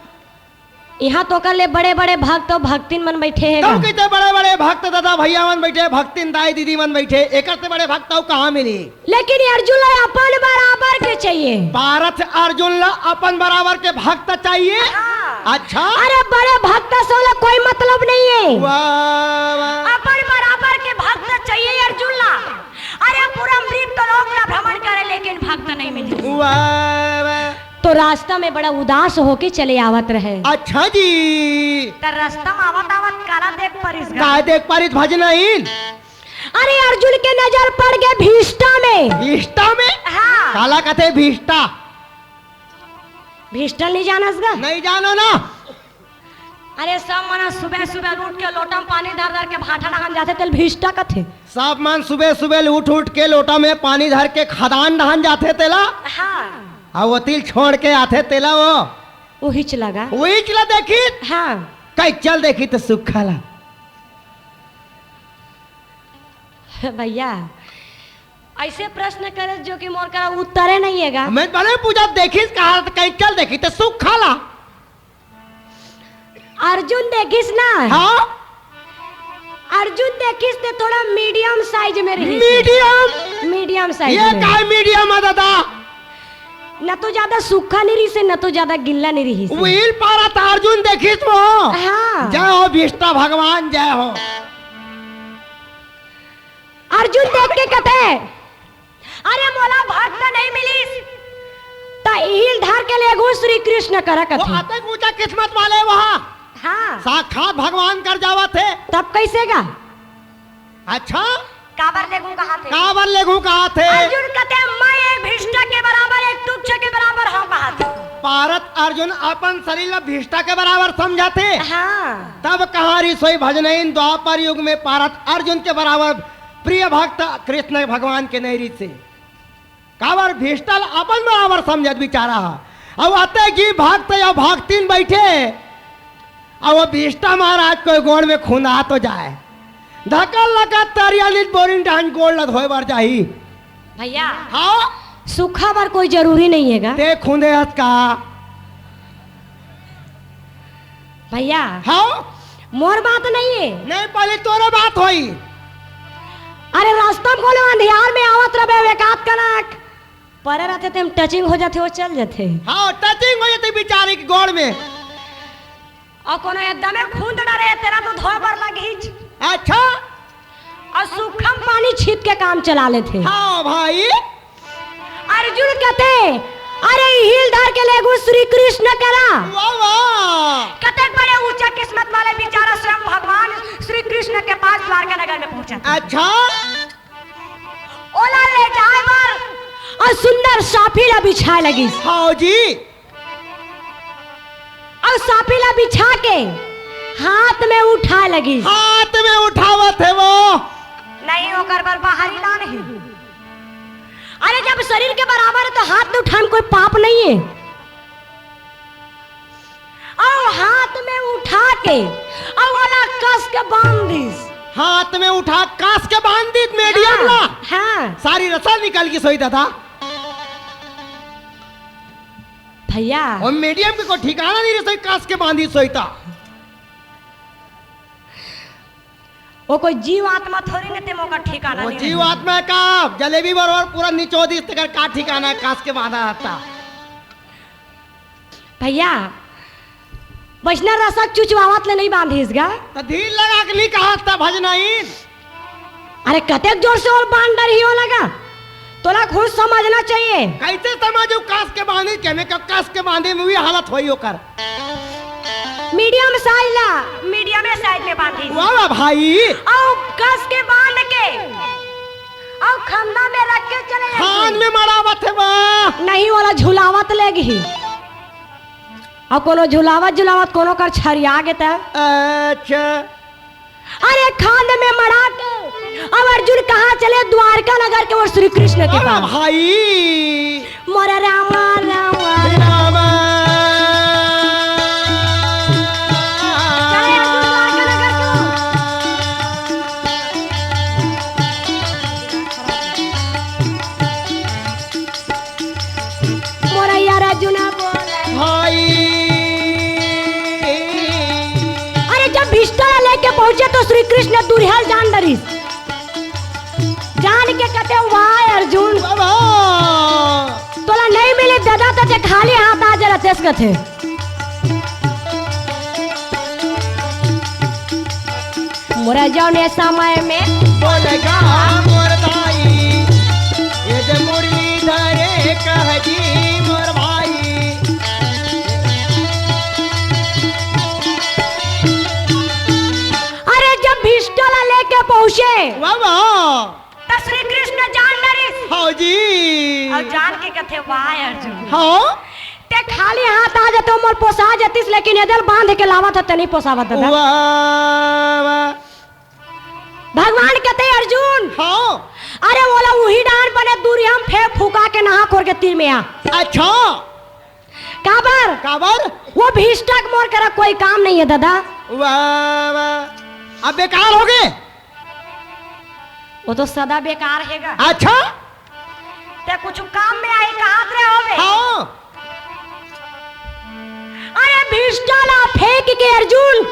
इहाँ तो ओकर ले बड़े-बड़े भक्त अउ भक्तिन मन बइठे हे तब गा। कहिथे बड़े-बड़े भक्त दादा भइया मन बइठे, भक्तिन दाई दीदी मन बइठे, एकर से बड़े भक्त अउ कहाँ मिली? लेकिन ये अर्जुन ला अपन बराबर के चाहिए। पारत अर्जुन ला अपन बराबर के भक्त चाहिए? हाँ। अच्छा। अरे बड़े भक्त से ओला कोई मतलब नहीं है। वाह, वाह। अपन बराबर के भक्त चाहिए अर्जुन ला। अरे पूरा मृत लोक ला भ्रमण करे लेकिन भक्त नहीं मिले। वाह, वाह। तो रास्ता में बड़ा उदास होके चले आवत रहे। अच्छा जी। त रास्ता में आवत आवत काला देख परिस गा? का देख परिस भजनहीन? अरे अर्जुन के नजर पड़ गे भीष्टा में। भीष्टा में? हाँ। काला कथे भीष्टा? भीष्टा नहीं जानस गा? नहीं जानो ना। अरे सब मन सुबह सुबह उठ के लोटा में पानी धर धर के भाटा डहान जाथे तेला भीष्टा कथे। सब मन सुबह सुबह उठ उठ के लोटा में पानी धर के खदान डहान जाथे तेला। हाँ। अउ ओतिल छोड़ के आथे तेला वो। उहिच ला गा। उहिच ला देखिस। हाँ। कहीं चल देखिस त सुक्खा ला। भइया, अइसे प्रश्न करे जो कि मोर करा उत्तरे नहीं हे गा। मैं बने पूछत देखिस कहाँ त कहीं चल देखिस त सुक्खा ला। अर्जुन देखिस ना? हाँ। अर्जुन देखिस ते थोड़ा medium size में रहिस। Medium? Medium size ये में। काय medium हे दादा? न तो ज्यादा सूखा नहीं रहिस हे, न तो ज्यादा गिल्ला नहीं रहिस हे। उहिल पारत अर्जुन देखिस वो। हाँ। जय हो भीष्टा भगवान, जय हो। अर्जुन देख के कथे, अरे मोला भक्त नहीं मिलिस, त इहिल धर के लेगहूं श्री कृष्ण करा वो कथे। अतेक ऊंचा किस्मत वाले वहाँ। हाँ। साक्षात भगवान कर जावत हे। तब कइसे गा? अच्छा। काबर लेगहूं कहाथे? काबर लेगहूं कहाथे? अर्जुन कथे, मैं एक भीष्टा के बराबर, एक तुच्छ के बराबर हंव कहाथे। पारत अर्जुन अपन शरीर ला भीष्टा के बराबर समझथे। हाँ। तब कहाँ रहिस होही भजनहीन द्वापर युग में पारत अर्जुन के बराबर प्रिय भक्त कृष्ण भगवान के नहीं रहिस हे। काबर भीष्टा ल अपन बराबर समझत बिचारा ह। अउ अतेक जी भक्त अउ भक्तिन बइठे, अउ वो भीष्टा महाराज के गोड़ में खुंदा तो जाय। धकल लगा तरिया नित बोरिन डहान गोड़ ल धोय बर जाही। भइया, हाँ? सूखा बर कोई जरूरी नहीं हे गा। ते खुंदे हस का? भइया, हाँ? मोर बात नहीं हे। नहीं, पहले तोरे बात होही। अरे रास्ता में कोनो अंधियार में आवत रहे, एकाध कनक परे रहिथे, तेम touching हो जाथे, वो चल जाथे। हाँ, touching हो जाथे बिचारी के गोड़ में। अउ कोनो एकदमे खुंद डरे, तेला तो धोय बर लगहीच। अच्छा। अउ सूखा म पानी छीत के काम चला लेथे। हाँ भाई। अर्जुन कथे, अरे इहिल धर के लेगहूं श्री कृष्ण करा। वाह, वाह। कतेक बड़े ऊंचा किस्मत वाले बिचारा स्वयं भगवान श्री कृष्ण के पास द्वारका नगर में पहुंचा। अच्छा। ओला ले जाय बर अउ सुंदर साफी ला बिछाय लगिस। हाँ जी। अउ साफी ला बिछा के हाथ में उठाय लगिस। हाथ में उठावत हे वो। नहीं, ओकर बर बाहरी लान हे। अरे, जब शरीर के बराबर हे, त हाथ में उठान कोई पाप नहीं हे। अउ हाथ में उठा के, अउ ओला कस के बांध दिस। हाथ में उठा, कस के बांध दिस medium ला। हाँ। सारी रसा निकल गिस होही दादा। भैया। ओ medium के कोई ठिकाना नहीं रहे, सही कस के बांधी सोइता। वो कोई जीव आत्मा थोड़ी न, ते मोका ठिकाना वो नहीं जीव रहे। आत्मा का जलेबी बरोबर पूरा निचो दिस, तेकर का ठिकाना, कस के बांधा रहता। भैया, वैष्णव रसक चुचवावत ले नहीं बांधिस गा। त धीर लगा के नहीं कहा था भजनाइन। अरे, कतेक जोर से और बांध डर ही हो लगा। तोला खुद समझना चाहिए। कैसे समझू? कस के बांधी के, मैं कब कस के बांधी में भी हालत होई ओकर। Medium size ला, medium size में बांधी। वाह, वाह भाई। और कस के बांध के, और खंदा में रख के चले जाते। खान में मड़ावत है बा। नहीं, वाला झुलावत लेगही। अउ कोनो झुलावत झुलावत कोनो कर छरिया गे त। अच्छा। अरे खांद में मड़ा के अब अर्जुन कहाँ चले? द्वारका नगर के ओर श्री कृष्ण के अरे पास। भाई। मोरे रामा रामा। रामा। चले अर्जुन द्वारका नगर के ओर। मोरा यार अर्जुन बोले। भाई। अरे जब भिष्टा ला लेके पहुंचे तो श्री कृष्ण दुरिहा ल जान डरिस। जान के कथे, "वाह अर्जुन, बाबा। तोला नहीं मिली दादा, तो ते खाली हाथ आ जा रहतेस," कथे। मोरा जौने समय में बोलेगा मोर दाई, ये जे मुरली धरे कह जी मोर भाई। अरे जब भिष्टा ला लेके पहुंचे, वाह, वाह। त श्री कृष्ण जान डरिस। हाँ जी। अउ जान के कथे, "वाह अर्जुन।" हाँ। ते खाली हाथ आ जाते, मोर पोसा जातिस, लेकिन एदे ल बांध के लावत ह, ते नहीं पोसावत दादा। वाह, वाह। भगवान कथे, "अर्जुन।" हाँ। अरे ओला उही डाहन बने दुरिहा म फेंक फुका के नहा खोर के तीर में आ। अच्छा। काबर? काबर? वो भिष्टा के मोर करा कोई काम नहीं है दादा। वाह, वाह। अब बेकार हो गे। वो तो सदा बेकार हेगा। अच्छा? ते कुछ काम में आही, कहात रहे होबे। हाँ। अरे भिष्टा ला फेंक के अर्जुन,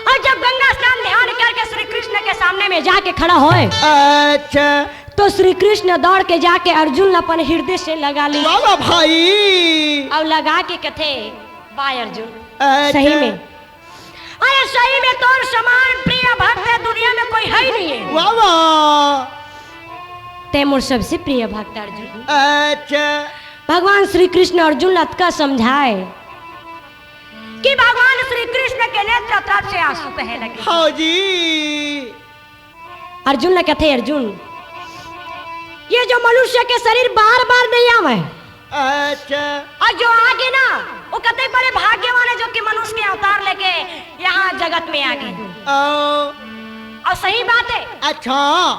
अउ जब गंगा स्नान ध्यान करके श्री कृष्ण के सामने में जाके खड़ा होय, अच्छा। तो श्री कृष्ण दौड़ के जाके अर्जुन ला अपन हृदय से लगा ली। वाह, वाह भाई। अउ लगा के कथे, "वाह अर्जुन, अच्छा। सही में।" अरे सही में तोर समान प्रिय भक्त दुनिया में कोई है ही नहीं है। वाह, वाह। ते मोर सबसे प्रिय भक्त अर्जुन। अच्छा। भगवान श्री कृष्ण अर्जुन ला अतका समझाए कि भगवान श्री कृष्ण के नेत्र तरफ से आंसू बहे लगे। हाँ जी। अर्जुन ला कथे, "अर्जुन, ये जो मनुष्य के शरीर बार-बार नहीं आवे, अच्छा। अउ जो आगे ना, वो कते बड़े भाग्यवान है जो कि मनुष्य के अवतार लेके यहाँ जगत में आगे।" ओ। अउ सही बात है। अच्छा।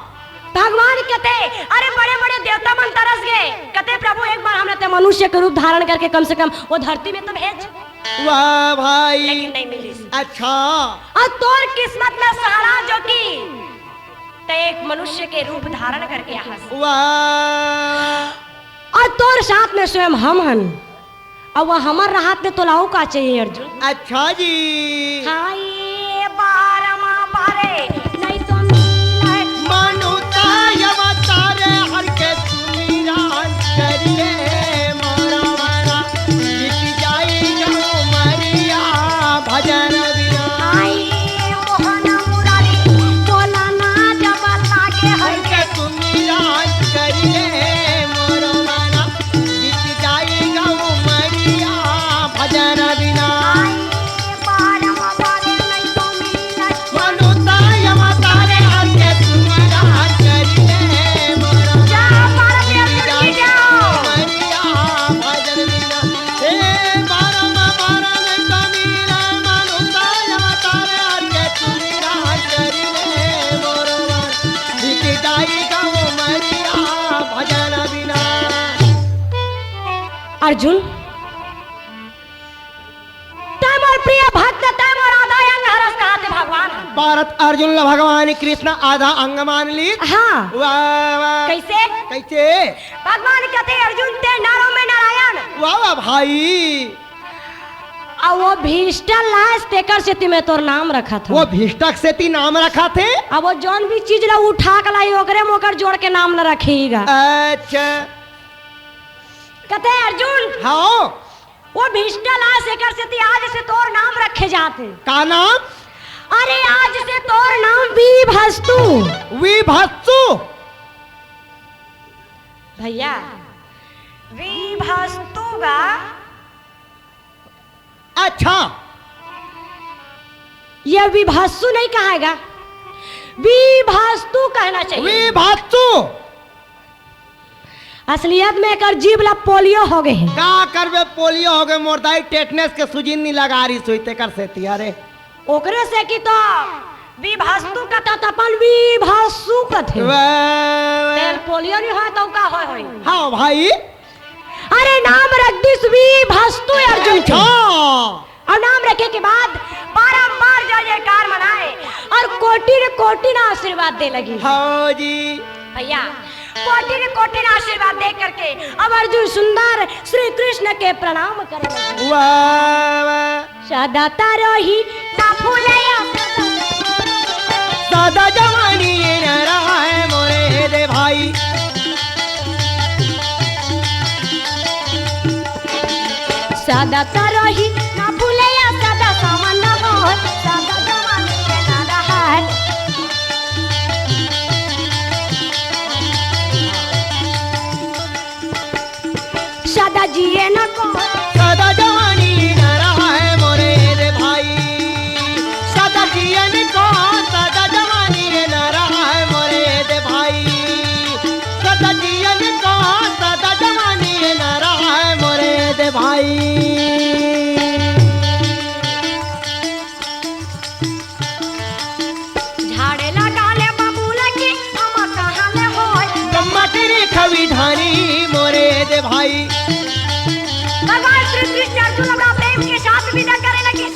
भगवान कथे, अरे बड़े-बड़े देवता मन तरस गे, कथे, "प्रभु, एक बार हमला ते मनुष्य के रूप धारण करके कम से कम वो धरती में तो भेज।" वाह भाई। लेकिन नहीं मिलिस। अच्छा। अउ तोर किस्मत में सहारा जो कि ते एक मनुष्य के रूप धारण करके आहस। वाह। अउ तोर साथ में स्वयं हम हन। अउ वो हमर रहत में तोला अउ का चाहिए अर्जुन? अच्छा जी। हाँ, ये बारह माँ बारे, नहीं तो मिले। मनुता अवतारे हर के सुमिरन करिए, मोरा मोरा बीत जाई गौ मरिया भजन बिना। आई मोहन मुरारी, बोला ना जब लागे हर के सुमिरन करिए, मोरा मोरा बीत जाई गौ मरिया भजन बिना। आई बारम बारे नहीं तो मिले। मनुता अवतारे हर के सुमिरन करिए, मोरा जा बारम बीत जाई गौ मरिया भजन बिना। हे बारम बारम कमीरा मनुता अवतार आके तुमी राज करी रे मोरवा। बीत जाई गौ मरिया भजन बिना। अर्जुन, तै मोर प्रिय भक्त, तै मोर आधा अंग हरस कहाथे भगवान। भरत अर्जुन ला भगवान कृष्ण आधा अंग मान ली। हाँ। वाह, वाह। कैसे? कैसे? भगवान कहते, "अर्जुन, ते नरों में नारायण।" वाह, वाह भाई। अब वो भीष्ट लास, तेकर सेती मैं तोर नाम रखत हँव। वो भीष्टक सेती नाम रखत हे। अब वो जौन भी चीज ला उठा के लाई, ओकरे में ओकर जोड़ के नाम ला रखेगा। अच्छा। कहते, "अर्जुन।" हाँ। वो भीष्ट लास, एकर सेती आज से तोर नाम रखे जात हे। का नाम? अरे, आज से तोर नाम विभस्तु। विभस्तु? भैया, विभस्तु गा। अच्छा। ये विभस्तु नहीं कहेगा, विभस्तु कहना चाहिए। विभस्तु। असलियत में एकर जीभ ला पोलियो हो गए हे। का करबे, पोलियो हो गए, मोर दाई टेटनेस के सुजी नी लगा रही सुई, तेकर सेती। अरे ओकरे से कि तो विभस्तु कथा त अपन विभस्तु कथे। वाह, वाह। तेल पोलियो नहीं होय तो का होय होय? हाँ भाई। अरे नाम रख दिस विभस्तु अर्जुन के। अच्छा। और नाम रखे के बाद बारंबार जय जयकार मनाए और कोटि न कोटि न आशीर्वाद दे लगी। हाँ जी। भैया, कोटि न कोटि न आशीर्वाद दे करके अब अर्जुन सुंदर श्री कृष्ण के प्रणाम करे लगे। वाह, वाह। सदा तरही ना भूलया सदा जवानी ये न रहा है मोरे दे भाई। सदा तरही ना भूलया सदा समान हो, सदा जवानी ये न रहा है। सदा जिए न को सदा जवानी न रहा है मोरे दे भाई। सदा जिए न को सदा जवानी न रहा है मोरे दे भाई। सदा जिए न को सदा जवानी न रहा है मोरे दे भाई। झाड़े लगा ले बबूल के, हम कहाँ ले होय। ब्रह्मा तेरी खविधानी मोरे दे भाई। भगवान श्री कृष्ण अर्जुन अपना प्रेम के साथ विदा करे लगे।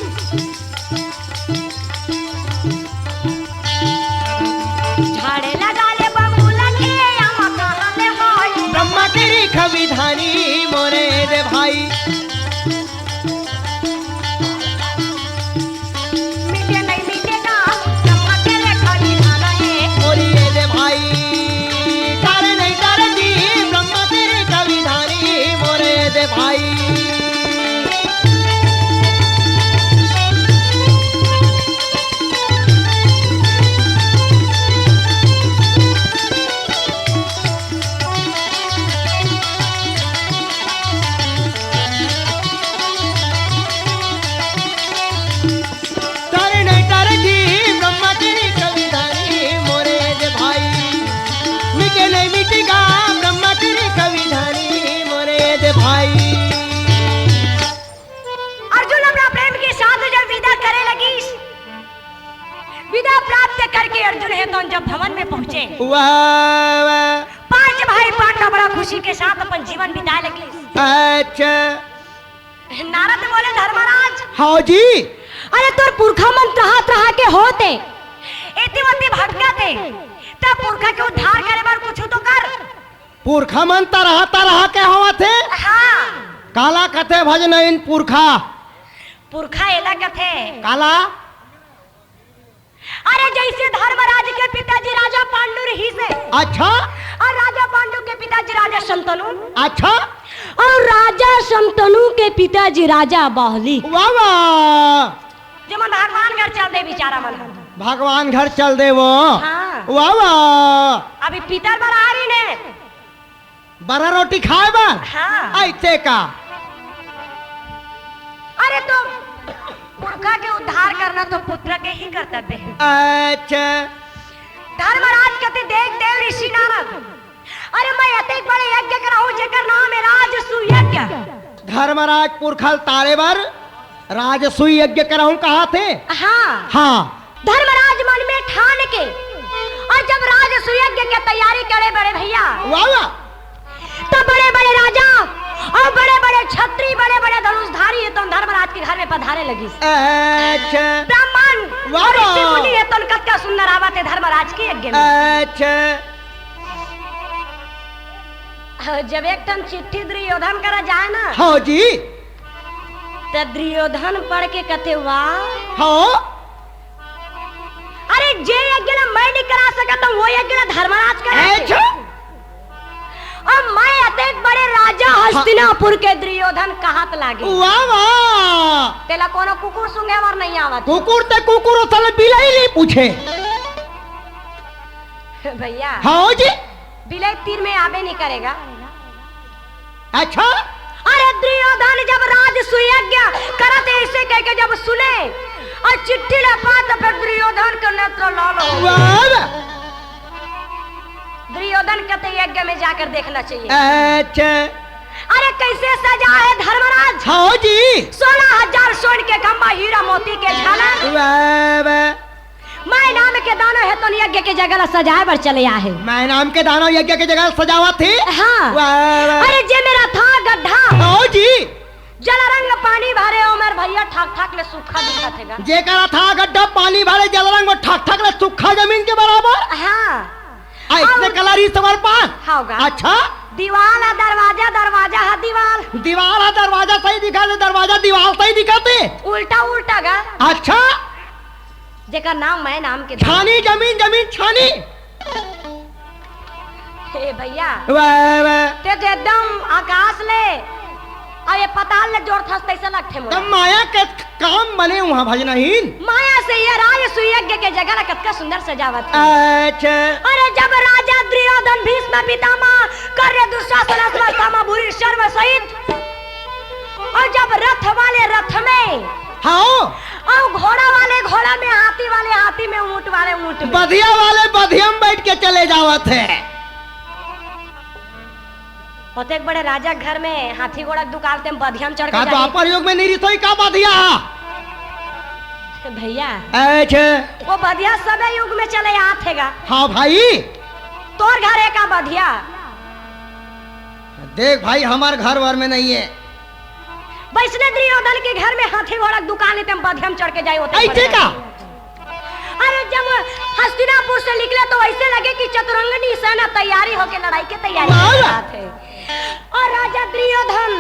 झाड़े लगा ले बबूल के, हम कहाँ ले होय। ब्रह्मा तेरी खविधानी मोरे दे भाई। मिटे नहीं मिटेगा, ब्रह्मा के रेखा निभाना है। मोरे दे भाई, तारे नहीं तारे जी, ब्रह्मा के रेखा विधानी, मोरे दे भाई। तारे नहीं तारे जी, ब्रह्मा तेरी कविधानी मोरे दे भाई। मिटे नहीं मिटेगा, ब्रह्मा तेरी कविधानी मोरे दे भाई। अर्जुन अपना प्रेम के साथ जब विदा करे लगी, विदा प्राप्त करके अर्जुन हे तो जब भवन में पहुंचे, वाह, वाह। पांच भाई पांडव बड़ा खुशी के साथ अपन जीवन बिताए लगे। अच्छा। नारद बोले, धर्मराज। हाँ जी। अरे तोर पुरखा मन तहाँ तहाँ के होत हे, एती ओती भटकत हे, त पुरखा के उद्धार करे बर कुछ तो कर। पुरखा मन तरह तरह के होवत हे। हाँ। काला कथे भजनहीन पुरखा। पुरखा एला कथे। काला? अरे जैसे धर्मराज के पिताजी राजा पांडु रहिस हे। अच्छा। और राजा पांडु के पिताजी राजा शंतनु। अच्छा। और राजा शंतनु के पिताजी राजा बाहली। वाह, वाह। जेमन भगवान घर चल दे बेचारा मन। भगवान घर चल दे वो। हाँ। वाह, वाह। अभी पितर बर आ रही ने। बरा रोटी खाए बर? हाँ। ऐसे का? अरे तो पुरखा के उद्धार करना तो पुत्र के ही कर्तव्य है। अच्छा। धर्मराज कथे, देख देव ऋषि नारद, अरे मैं अतेक बड़े यज्ञ कराहूं जेकर नाम है राजसूय यज्ञ। धर्मराज पुरखा ल तारे बर राजसूय यज्ञ कराहूं कहाथे। हाँ। हाँ। धर्मराज मन में ठान के, और जब राजसूय यज्ञ के तैयारी करे बड़े भैया, वाह, वाह। तो बड़े बड़े राजा और बड़े बड़े छत्री, बड़े बड़े धनुषधारी ये तो धर्मराज के घर में पधारे लगिस। अच्छा। ब्रह्मा वाह, और ऋषि वाह। मुनि हे, तोन कतका सुंदर आवत हे धर्मराज के यज्ञ में। अच्छा। जब एक ठन चिट्ठी दुर्योधन करा जाय ना, हाँ जी। त दुर्योधन पढ़ के कथे, "वाह।" हाँ। अरे, जे यज्ञ ला मैं नहीं करा सकत हूँ, वो यज्ञ ला धर्मराज करा हे। अच्छा। अब मैं अतेक बड़े राजा हाँ। हस्तिनापुर के दुर्योधन कहत लागे। वाह, वाह। तेला कोनो कुकुर सूंघे बर नहीं आवत। कुकुर ते कुकुर, ओ साले बिलाई नहीं पूछे। भैया। हाँ जी। बिलाई तीर में आबे नहीं करेगा। अच्छा। अरे दुर्योधन जब राज सुयज्ञ करत हे, ऐसे कह के जब सुने और चिट्ठी ले पात, तो फिर दुर्योधन के नेत्र लाल हो गए। वाह, वाह। दुर्योधन कथे यज्ञ में जाकर देखना चाहिए। अच्छा। अरे कैसे सजा हे धर्मराज? हाँ जी। सोलह हजार सोन के खंबा, हीरा मोती के झालर। वाह, वाह। मैं नाम के दानव हे, तोन यज्ञ के जगह ला सजाए बर चले आहे। मैं नाम के दानव यज्ञ के जगह सजावत हे? हाँ। वाह, वाह। अरे जे मेरा था गड्ढा। हाँ जी। जलरंग पानी भरे, ओ मेर भैया, ठाक ठाक ले सूखा दिखत हे गा। जेकरा था गड्ढा पानी भरे, जलरंग में ठाक ठाक ले सूखा जमीन के बराबर। हाँ। ऐसे और कलर ही समर्पण। हाँ गा। अच्छा। दीवाल हे दरवाजा, दरवाजा हे दीवाल। दीवाल हे दरवाजा सही दिखथे, दरवाजा दीवाल सही दिखथे। उल्टा उल्टा गा। अच्छा। जेकर नाम मैं नाम के छानी जमीन, जमीन छानी। हे भैया। वाह, वाह। ते तो एकदम आकाश ले अउ ये पताल ले जोड़थस तइसे लगथे मोला। तब माया के काम बने उहाँ भजनहीन। माया से ये राज सुयज्ञ के जगह ला कतका सुंदर सजावत हे। अच्छा। अरे जब राजा दुर्योधन भीष्म पितामह कर्ण दुशासन अश्वत्थामा भूरि सर्व सहित अउ जब रथ वाले रथ में हाँ। अउ घोड़ा वाले घोड़ा में, हाथी वाले हाथी में, ऊंट वाले ऊंट में। बधिया वाले बधिया में बैठ के चले जावत हे। ओतेक बड़े राजा घर में हाथी घोड़ा के दुकान ते बधिया में चढ़ के का जाही। द्वापर युग में नहीं रिसोई का बधिया? भैया। अच्छा। वो बधिया सबे युग में चले आत हे गा। हाँ भाई। तोर घर हे का बधिया? देख भाई, हमार घर वर में नहीं हे। वैसने दुर्योधन के घर में हाथी घोड़ा के दुकान हे ते बधिया में चढ़ के जाए होते ऐसे बड़े का? राजा। अरे जब हस्तिनापुर से निकले तो ऐसे लगे कि चतुरंगनी सेना तैयारी होके लड़ाई के तैयारी वाह। कर रहा थे। अउ राजा दुर्योधन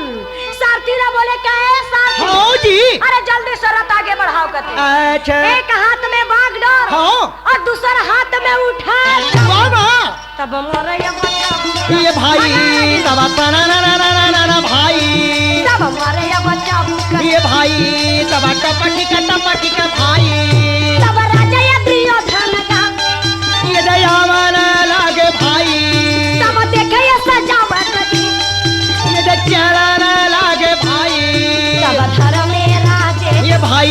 सारथी ला बोले, "का हे सारथी?" हाँ जी। अरे जल्दी से रथ आगे बढ़ाव कथे। अच्छा। एक हाथ में बागडोर हाँ। अउ दूसर हाथ में उठा। वाह, वाह। तब मोरे ये बच्चा ये भाई, तब तना ना ना ना ना ना ना भाई। तब मोरे ये बच्चा ये भाई, तब टपटी का टपटी का भाई। तब राजा ये दुर्योधन का ये दयावान लागे भाई। तब देखे ये सजावट की। ये दे चरण लागे भाई। तब धर्म राजे ये भाई,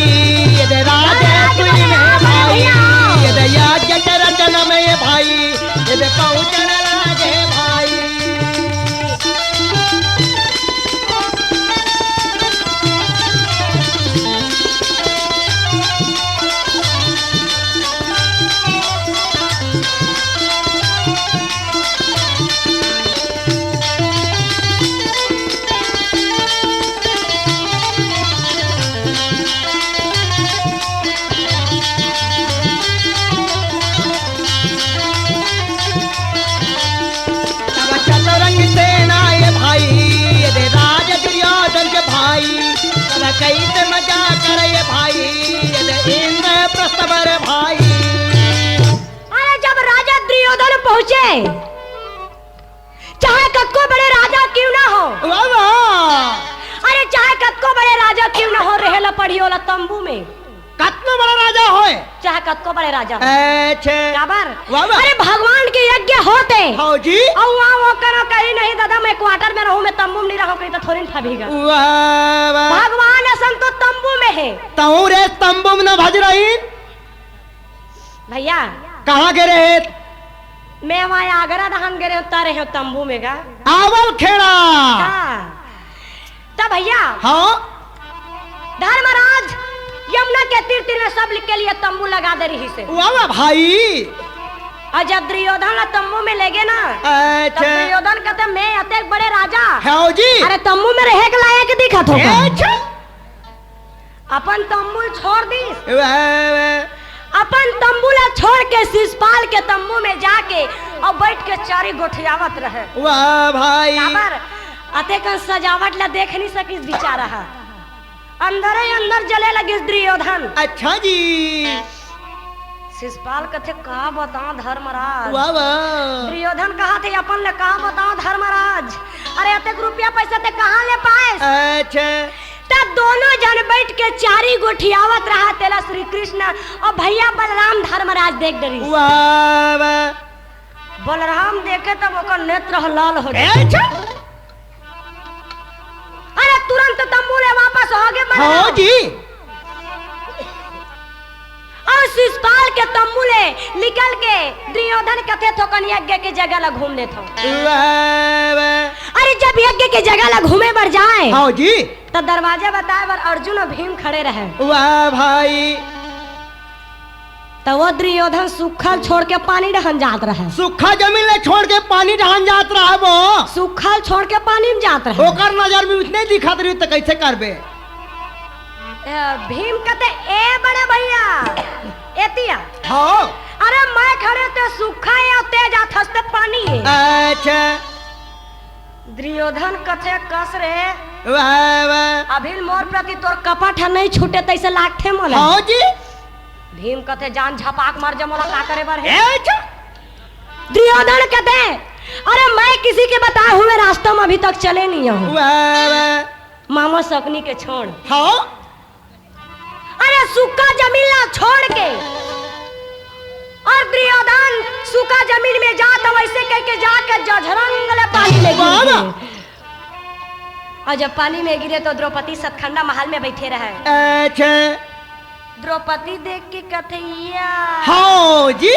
ये दे राजे राज तुई में बनाया भाई। भैया। ये दे याद के रचना में ये भाई, ये दे पहुँचन लागे भाई। तब चतुरंग सेना ये भाई, ये दे राज दुर्योधन के भाई, तब कैसे मजा करे ये भाई, ये दे इंद्रप्रस्थ बर भाई। अरे जब राजा दुर्योधन पहुंचे, चाहे कतको बड़े राजा क्यों ना हो। वाह, वाह। अरे चाहे कतको बड़े राजा क्यों ना हो, रहेला पड़ी ओला तंबू में। कतनो बड़ा राजा होय। चाहे कतको बड़े राजा हो। अच्छा। काबर? वाह, वाह। अरे भगवान के यज्ञ होत हे। हाँ जी। अउ वहाँ वो करो कहीं नहीं दादा, मैं क्वार्टर में रहूँ, मैं तंबू में नहीं रहूँ, कहीं तो थोड़ी ना भीगा। वाह, वाह। भगवान असन तो तंबू में हे। तहूँ रे तंबू में ना भज रही। भैया। कहाँ गे रहे? मैं वहाँ आगरा दहन गे रहे, तरे हो तंबू में गा। आवल खेड़ा। हाँ। तब भैया। हाँ। धर्मराज यमुना के तीर तीर में सब के लिए तंबू लगा दे रही से। वाह, वाह भाई। अउ जब दुर्योधन ला तंबू में ले गे ना, अच्छा। तब दुर्योधन कहते, "मैं अतेक बड़े राजा, हाँ जी। अरे तंबू में रहे के लायक दिखत हो का?" अच्छा। अपन तंबू ल छोड़ दिस। वाह, वाह। अपन तंबू ला छोड़ के शिशपाल के तंबू में जाके अउ बइठ के चारी गोठियावत रहे। वाह भाई। काबर? अतेकन सजावट ला देख नइ सकिस बिचारा ह। अंदरे अंदर जले लगिस दुर्योधन। अच्छा जी। शिशपाल कथे, "का बताओं धर्मराज।" वाह, वाह। दुर्योधन कहत हे, "अपन ले का बताओं धर्मराज? अरे, अतेक रुपया पैसा ते कहाँ ले पाएस?" अच्छा। त दोनों झन बइठ के चारी गोठियावत रहा, तेला श्री कृष्ण अउ भइया बलराम धर्मराज देख डरिस। वाह, वाह। बलराम देखे तब ओकर नेत्र ह लाल हो जाए। ए, अच्छा। अरे, तुरंत तंबू ले वापस होगे बलराम। हाँ जी। अउ शिशपाल के तंबू ले निकल के दुर्योधन कथे, "थोकन यज्ञ के जगह ला घूम लेथों।" वाह, वाह। अरे, जब यज्ञ के जगह ला घूमे बर जाए, हाँ जी। त दरवाजा बताए बर अर्जुन अउ भीम खड़े रहे। वाह भाई। त वो दुर्योधन सूखा ल छोड़ के पानी डहन जात रहे। सूखा जमीन ला छोड़ के पानी डहन जात रहे वो। सूखा ल छोड़ के पानी में जात रहे। ओकर नजर में उसने दिखत रही त कैसे करबे? ए, भीम कथे, "ए बड़े भइया, एतिया।" हाँ। "अरे, मैं खड़े ते सूखा हे अउ ते जात हस ते पानी हे।" अच्छा। दुर्योधन कथे, "कस रे।" वाह, वाह। अभी मोर प्रति तोर कपट ह नइ छूटे तइसे लागथे मोला। हाँ जी। भीम कथे, "जान झपाक मर जा, मोला का करे बर हे?" ए, अच्छा। दुर्योधन कथे, "अरे, मैं किसी के बताए हुए रास्ता में अभी तक चले नहीं हूँ।" वाह, वाह। मामा शकुनी के छोड़। हाँ। अरे, सूखा जमीन ला छोड़ के अउ दुर्योधन सूखा जमीन में जात, वइसे कहिके जाके जझरंग ले पानी में गिर गे। अउ जब पानी में गिरे त द्रौपदी सतखंडा महल में बइठे रहे। अच्छा। द्रौपदी देख के कथे, "या।" हाँ जी।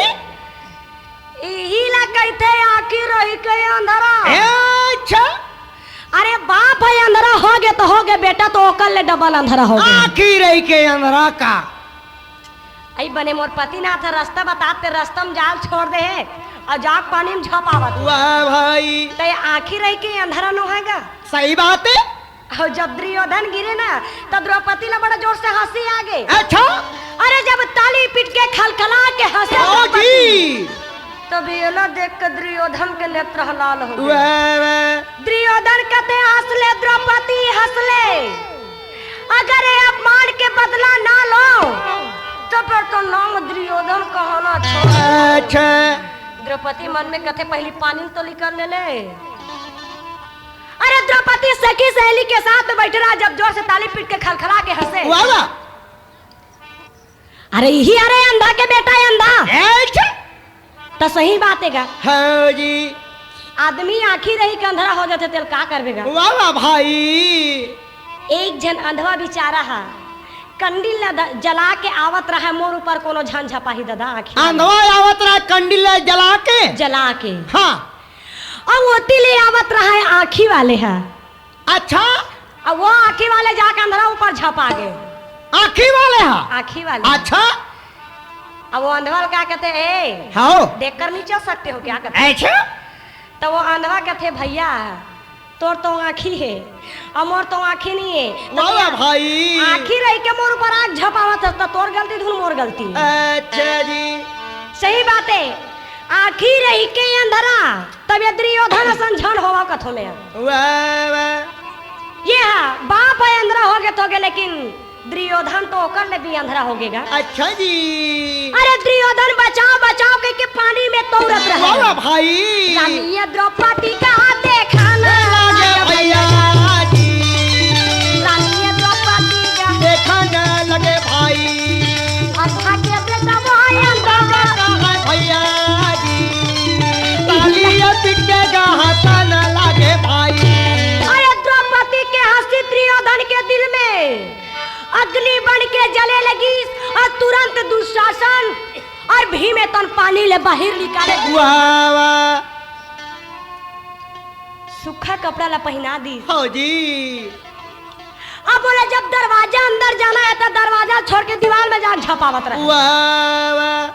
इही ला कहिथे आँखी रहिके अंधरा। ए, अच्छा। अरे बाप हे अंधरा होगे त होगे, बेटा तो ओकर ले डबल अंधरा होगे। आँखी रहिके अंधरा का? अई बने मोर पति ना था, रस्ता बताते, रस्ता में जाल छोड़ दे हे अउ जाके पानी में झपावत हे। वाह भाई। त ये आँखी रहिके अंधरा नोहे गा। सही बात हे। अउ जब दुर्योधन गिरे ना, त द्रौपदी ला बड़ा जोर से हँसी आगे। अच्छा। अरे, जब ताली पीट के खलखला के हँसे हाँ द्रौपदी, जी। तब एला देख के दुर्योधन के नेत्र ह लाल होगे। वाह, वाह। दुर्योधन कथे, "हँस ले द्रौपदी, हँस ले। अगर ये अपमान के बदला ना लों, त फेर तो नाम दुर्योधन कहना छोड़।" अच्छा। द्रौपदी मन में कथे, "पहिली पानी तो निकल ले ले।" अरे द्रौपदी सखी सहेली के साथ बइठे रहा, जब जोर से ताली पीट के खलखला के हँसे। वाह, वाह। अरे इही हरे अंधा के बेटा हे अंधा। ए, छे। त सही बात हे गा। हाँ जी। आदमी आँखी रहिके अंधरा हो जाथे, तेला का करबे गा? वाह, वाह भाई। एक झन अंधवा बिचारा हा, कंडील ला द-, जला के आवत रहा, मोर ऊपर कोनो झन झपाही ददा आँखी। अंधवा आवत रहा कंडील ला जला के? जला के। हाँ। अउ ओती ले आवत रहा आँखी वाले हा। अच्छा। अउ वो आँखी वाले जाके अंधरा ऊपर झपा गे। आँखी वाले हा? आँखी वाले। अच्छा। अउ वो अंधवा ल का कथे, "ए, हाँ। देखकर नहीं चल सकते हो क्या?" कथे। अच्छा। त वो अंधवा कथे, "भइया, तोर तो आँखी हे, अउ मोर तो आँखी नइ हे। त वाह, तोर वाह भाई। आँखी रहिके मोर ऊपर आँख झपावत हस, त तोर गलती धुन मोर गलती।" अच्छा जी। सही बात हे, आँखी रहिके अंधरा, तब ये दुर्योधन असन झन होवा कथों में। वाह, वाह। ये हा, बाप हे अंधरा होगे त होगे, लेकिन दुर्योधन तो ओकर ले भी अंधरा होगे गा। अच्छा जी। अरे दुर्योधन बचाव, बचाव कहिके पानी में तौरत रहे। वाह, वाह भाई। रानी ये द्रौपदी का हाथ देखा ना लगे भइया जी। रानी ये द्रौपदी का देखा ना लगे भाई। अउ भाग्य से सब है अंधरा। भइया जी। ताली ये पिट के गा हाथ ना लगे भाई। अरे द्रौपदी के हँसी दुर्योधन के दिल में अग्नि बन के जले लगिस अउ तुरंत दुशासन अउ भीम ए तन पानी ले बाहिर निकाले। वाह, वाह। सूखा कपड़ा ला पहिना दिस। हाँ जी। अब बोले, "जब दरवाजा अंदर जाना हे, त दरवाजा छोड़ के दीवाल में जाके झपावत रहे।" वाह, वाह।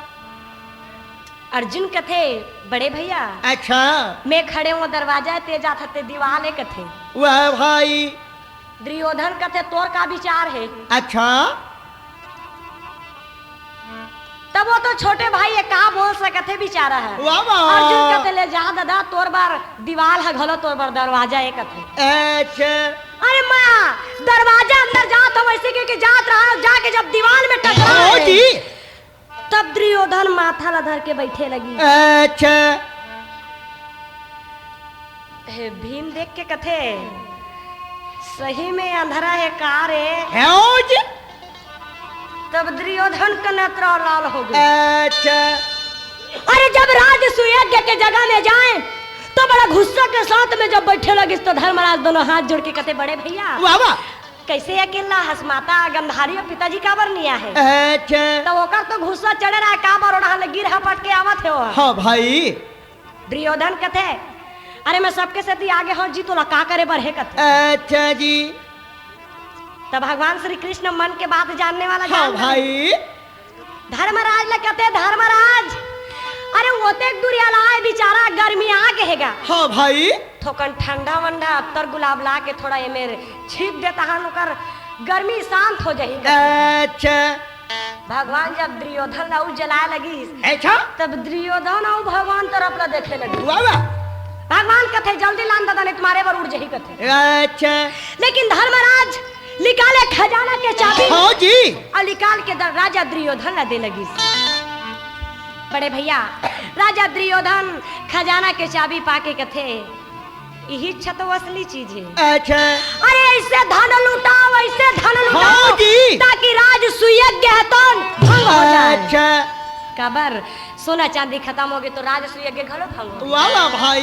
अर्जुन कथे, "बड़े भइया, अच्छा। मैं खड़े हँव दरवाजा, ते जात हस ते दीवाल हे," कथे। वाह भाई। दुर्योधन कथे, "तोर का विचार हे?" अच्छा। तब वो तो छोटे भाई हे, का बोल सकत हे बेचारा ह। वाह, वाह। अर्जुन कथे, "ले जा ददा, तोर बर दीवाल ह घलो तोर बर दरवाजा हे," कथे। अच्छा। अरे माँ, दरवाजा अंदर जात हवय, वइसे कहिके जात रहा, जाके जब दीवाल में टकरा हाँ हे, जी। तब दुर्योधन माथा ला धर के बइठे लगिस। अच्छा। हे भीम देख के कथे, "सही में अंधरा हे का रे?" हे ओ जी। तब दुर्योधन के नेत्र लाल हो गे। अच्छा। अरे, जब राजसूय यज्ञ के जगह में जाए, तो बड़ा गुस्सा के साथ में जब बइठे लगिस, तो धर्मराज दूनों हाथ जोड़ के कथे, "बड़े भइया, वाह, वाह। कइसे अकेल्ला हस, माता गांधारी अउ पिताजी काबर नइ आहे?" अच्छा। तो ओकर तो गुस्सा चढ़े रहा, काबर ओढ़ा ले गिर हपट के आवत हे वो। हाँ भाई। दुर्योधन कथे, "अरे, मैं सबके सेती आगे हंव जी, तोला का करे बर हे?" कथे। अच्छा जी। त भगवान श्री कृष्ण मन के बात जानने वाला हाँ जान भाई। धर्मराज ल कथे, "धर्मराज, अरे, ओतेक दूर अलाय बेचारा गर्मी आ गे हे गा।" हाँ भाई। थोकन ठंडा वंडा अत्तर गुलाब ला के थोड़ा एमेर छींट देता हन, ओकर गर्मी शांत हो जाही। अच्छा। भगवान जब दुर्योधन ला उ जलाए लगिस, अच्छा। तब दुर्योधन अउ भगवान तरफ ला देखे लगिस। वाह, वाह। भगवान कथे, "जल्दी लान ददा, नहीं तुम्हारे बर उड़ जाही," कथे। अच्छा। लेकिन धर्मराज निकाले खजाना के चाबी। हाँ जी। अउ निकाल के द-, राजा दुर्योधन ला दे लगिस। बड़े भइया, राजा दुर्योधन खजाना के चाबी पाके कथे, "इही इच्छा तो असली चीज हे।" अच्छा। अरे, अइसे धन लुटाव, अइसे धन लुटाव, हाँ जी। ताकि राजसूय यज्ञ हे तोन भंग हो जाए। अच्छा। काबर, सोना चांदी खतम हो गे तो राजसूय यज्ञ घलो भंग हो गे। वाह, वाह भाई।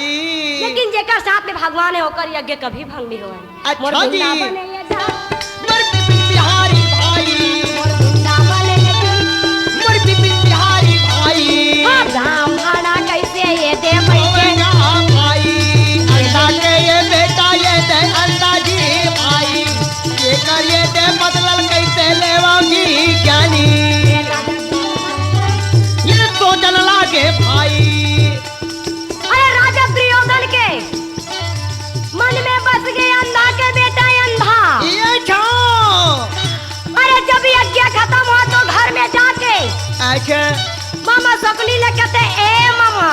लेकिन जेकर साथ में भगवान हे, ओकर यज्ञ कभी भंग नइ होवय। अच्छा मोर जी। वृंदावन ये जा। मोर बिपिन बिहारी भाई। मोर वृंदावन ये जा। मोर बिपिन बिहारी भाई। हाँ, ब्राह्मणा कइसे ये दे पैसे? होएगा भाई, अंधा के ये बेटा ये दे अंधा जी भाई। ये कर ये दे मतलब कइसे लेवा जी ज्ञानी। ये सोचन लागे भाई। अरे राजा दुर्योधन के मन में बस गे अंधा के बेटा अंधा। ये छो। अरे जब यज्ञ खतम हो तो घर में जाके अच्छा। मामा शकुनी ले कथे, "ए मामा,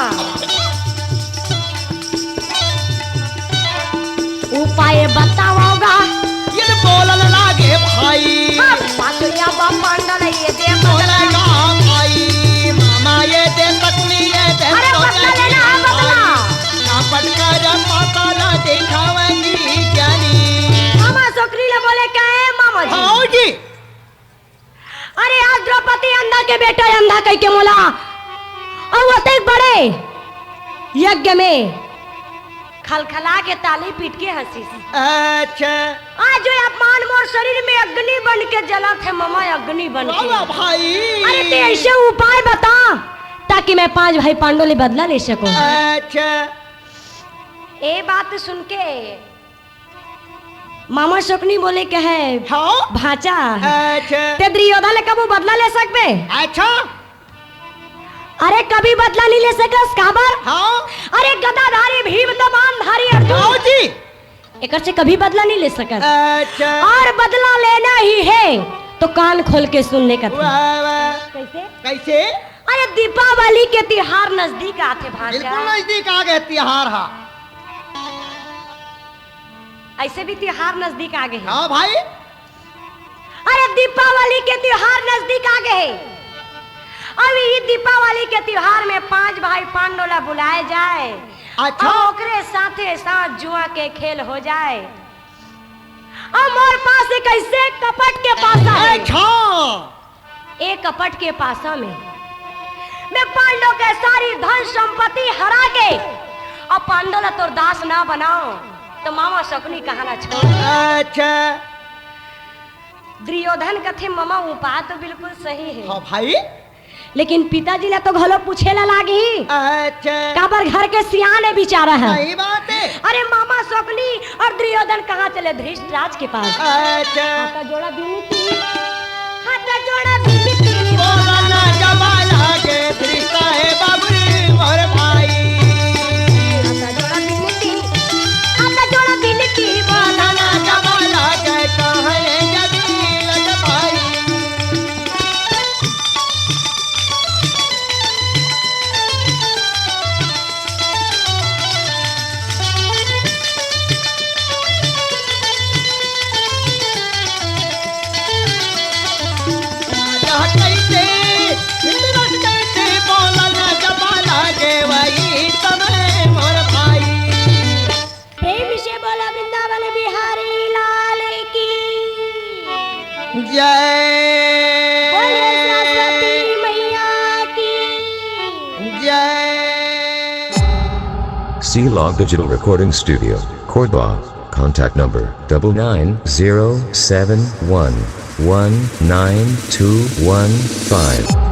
उपाय बतावा गा।" ये बोलन लागे भाई। हाँ, पातुरिया बा पांडल ये दे बोलन का भाई, मामा ये दे पत्नी ये दे अरे तो बदला लेना है, बदला। ना पटका रे पापा ना दिखावेगी ज्ञानी। मामा शकुनी ले बोले, "का हे मामा जी?" हाँ जी। अरे आज द्रौपदी अंधा के बेटा अंधा कहिके मोला अउ ओतेक बड़े यज्ञ में खलखला के ताली पीट के हंसिस। अच्छा। आज जो अपमान मोर शरीर में अग्नि बन के जलत हे, मामा, अग्नि बन के। वाह भाई। अरे ते अइसे उपाय बता, ताकि मैं पांच भाई पांडव ले बदला ले सकूं। अच्छा। ए बात सुन के मामा शकुनी बोले, "कहे हाँ? भांचा, अच्छा। ते दुर्योधन ले कभू बदला ले सकबे?" अच्छा। अरे कभी बदला नइ ले सकस, काबर? हाँ। अरे गदाधारी भीम तो बाणधारी अर्जुन। हाँ जी। एकर से कभी बदला नइ ले सकस। अच्छा। अउ बदला लेना ही हे तो कान खोल के सुन ले कथे। वाह, वाह। कइसे? कइसे? अरे दीपावली के तिहार नजदीक आथे भांचा। बिल्कुल नजदीक आ गे तिहार हा। अइसे भी तिहार नजदीक आ गे हे। हाँ भाई। अरे दीपावली के तिहार नजदीक आ गे हे। अब ई दीपावली के तिहार में पांच भाई पांडव ला बुलाए जाए। अच्छा। अउ ओकरे साथे साथ जुआ के खेल हो जाए। अउ मोर पास एक अइसे कपट के पासा हे। अच्छा। ए कपट के पासा में मैं पांडव के सारी धन संपत्ति हरा के अउ पांडव ला तोर दास ना बनाओ तो मामा शकुनी कहना छोड़। अच्छा। दुर्योधन कथे, "मामा, उपाय तो बिल्कुल सही हे।" हाँ भाई। लेकिन पिताजी ला तो घलो पूछे ला लागही। अच्छा। काबर घर के सियान ए बेचारा ह। सही बात हे। अरे मामा शकुनी अउ दुर्योधन कहाँ चले? धृष्ट राज के पास। अच्छा। हाथ जोड़ा बिनती, हाथ जोड़ा बिनती। बोला ना जमाला के धृष्ट हे बाबू रे मोर भाई। हाथ जोड़ा बिनती, हाथ जोड़ा बिनती। बोला ना जमाला के D Log Digital Recording Studio, Cordoba. Contact number double nine zero seven one one nine two one five.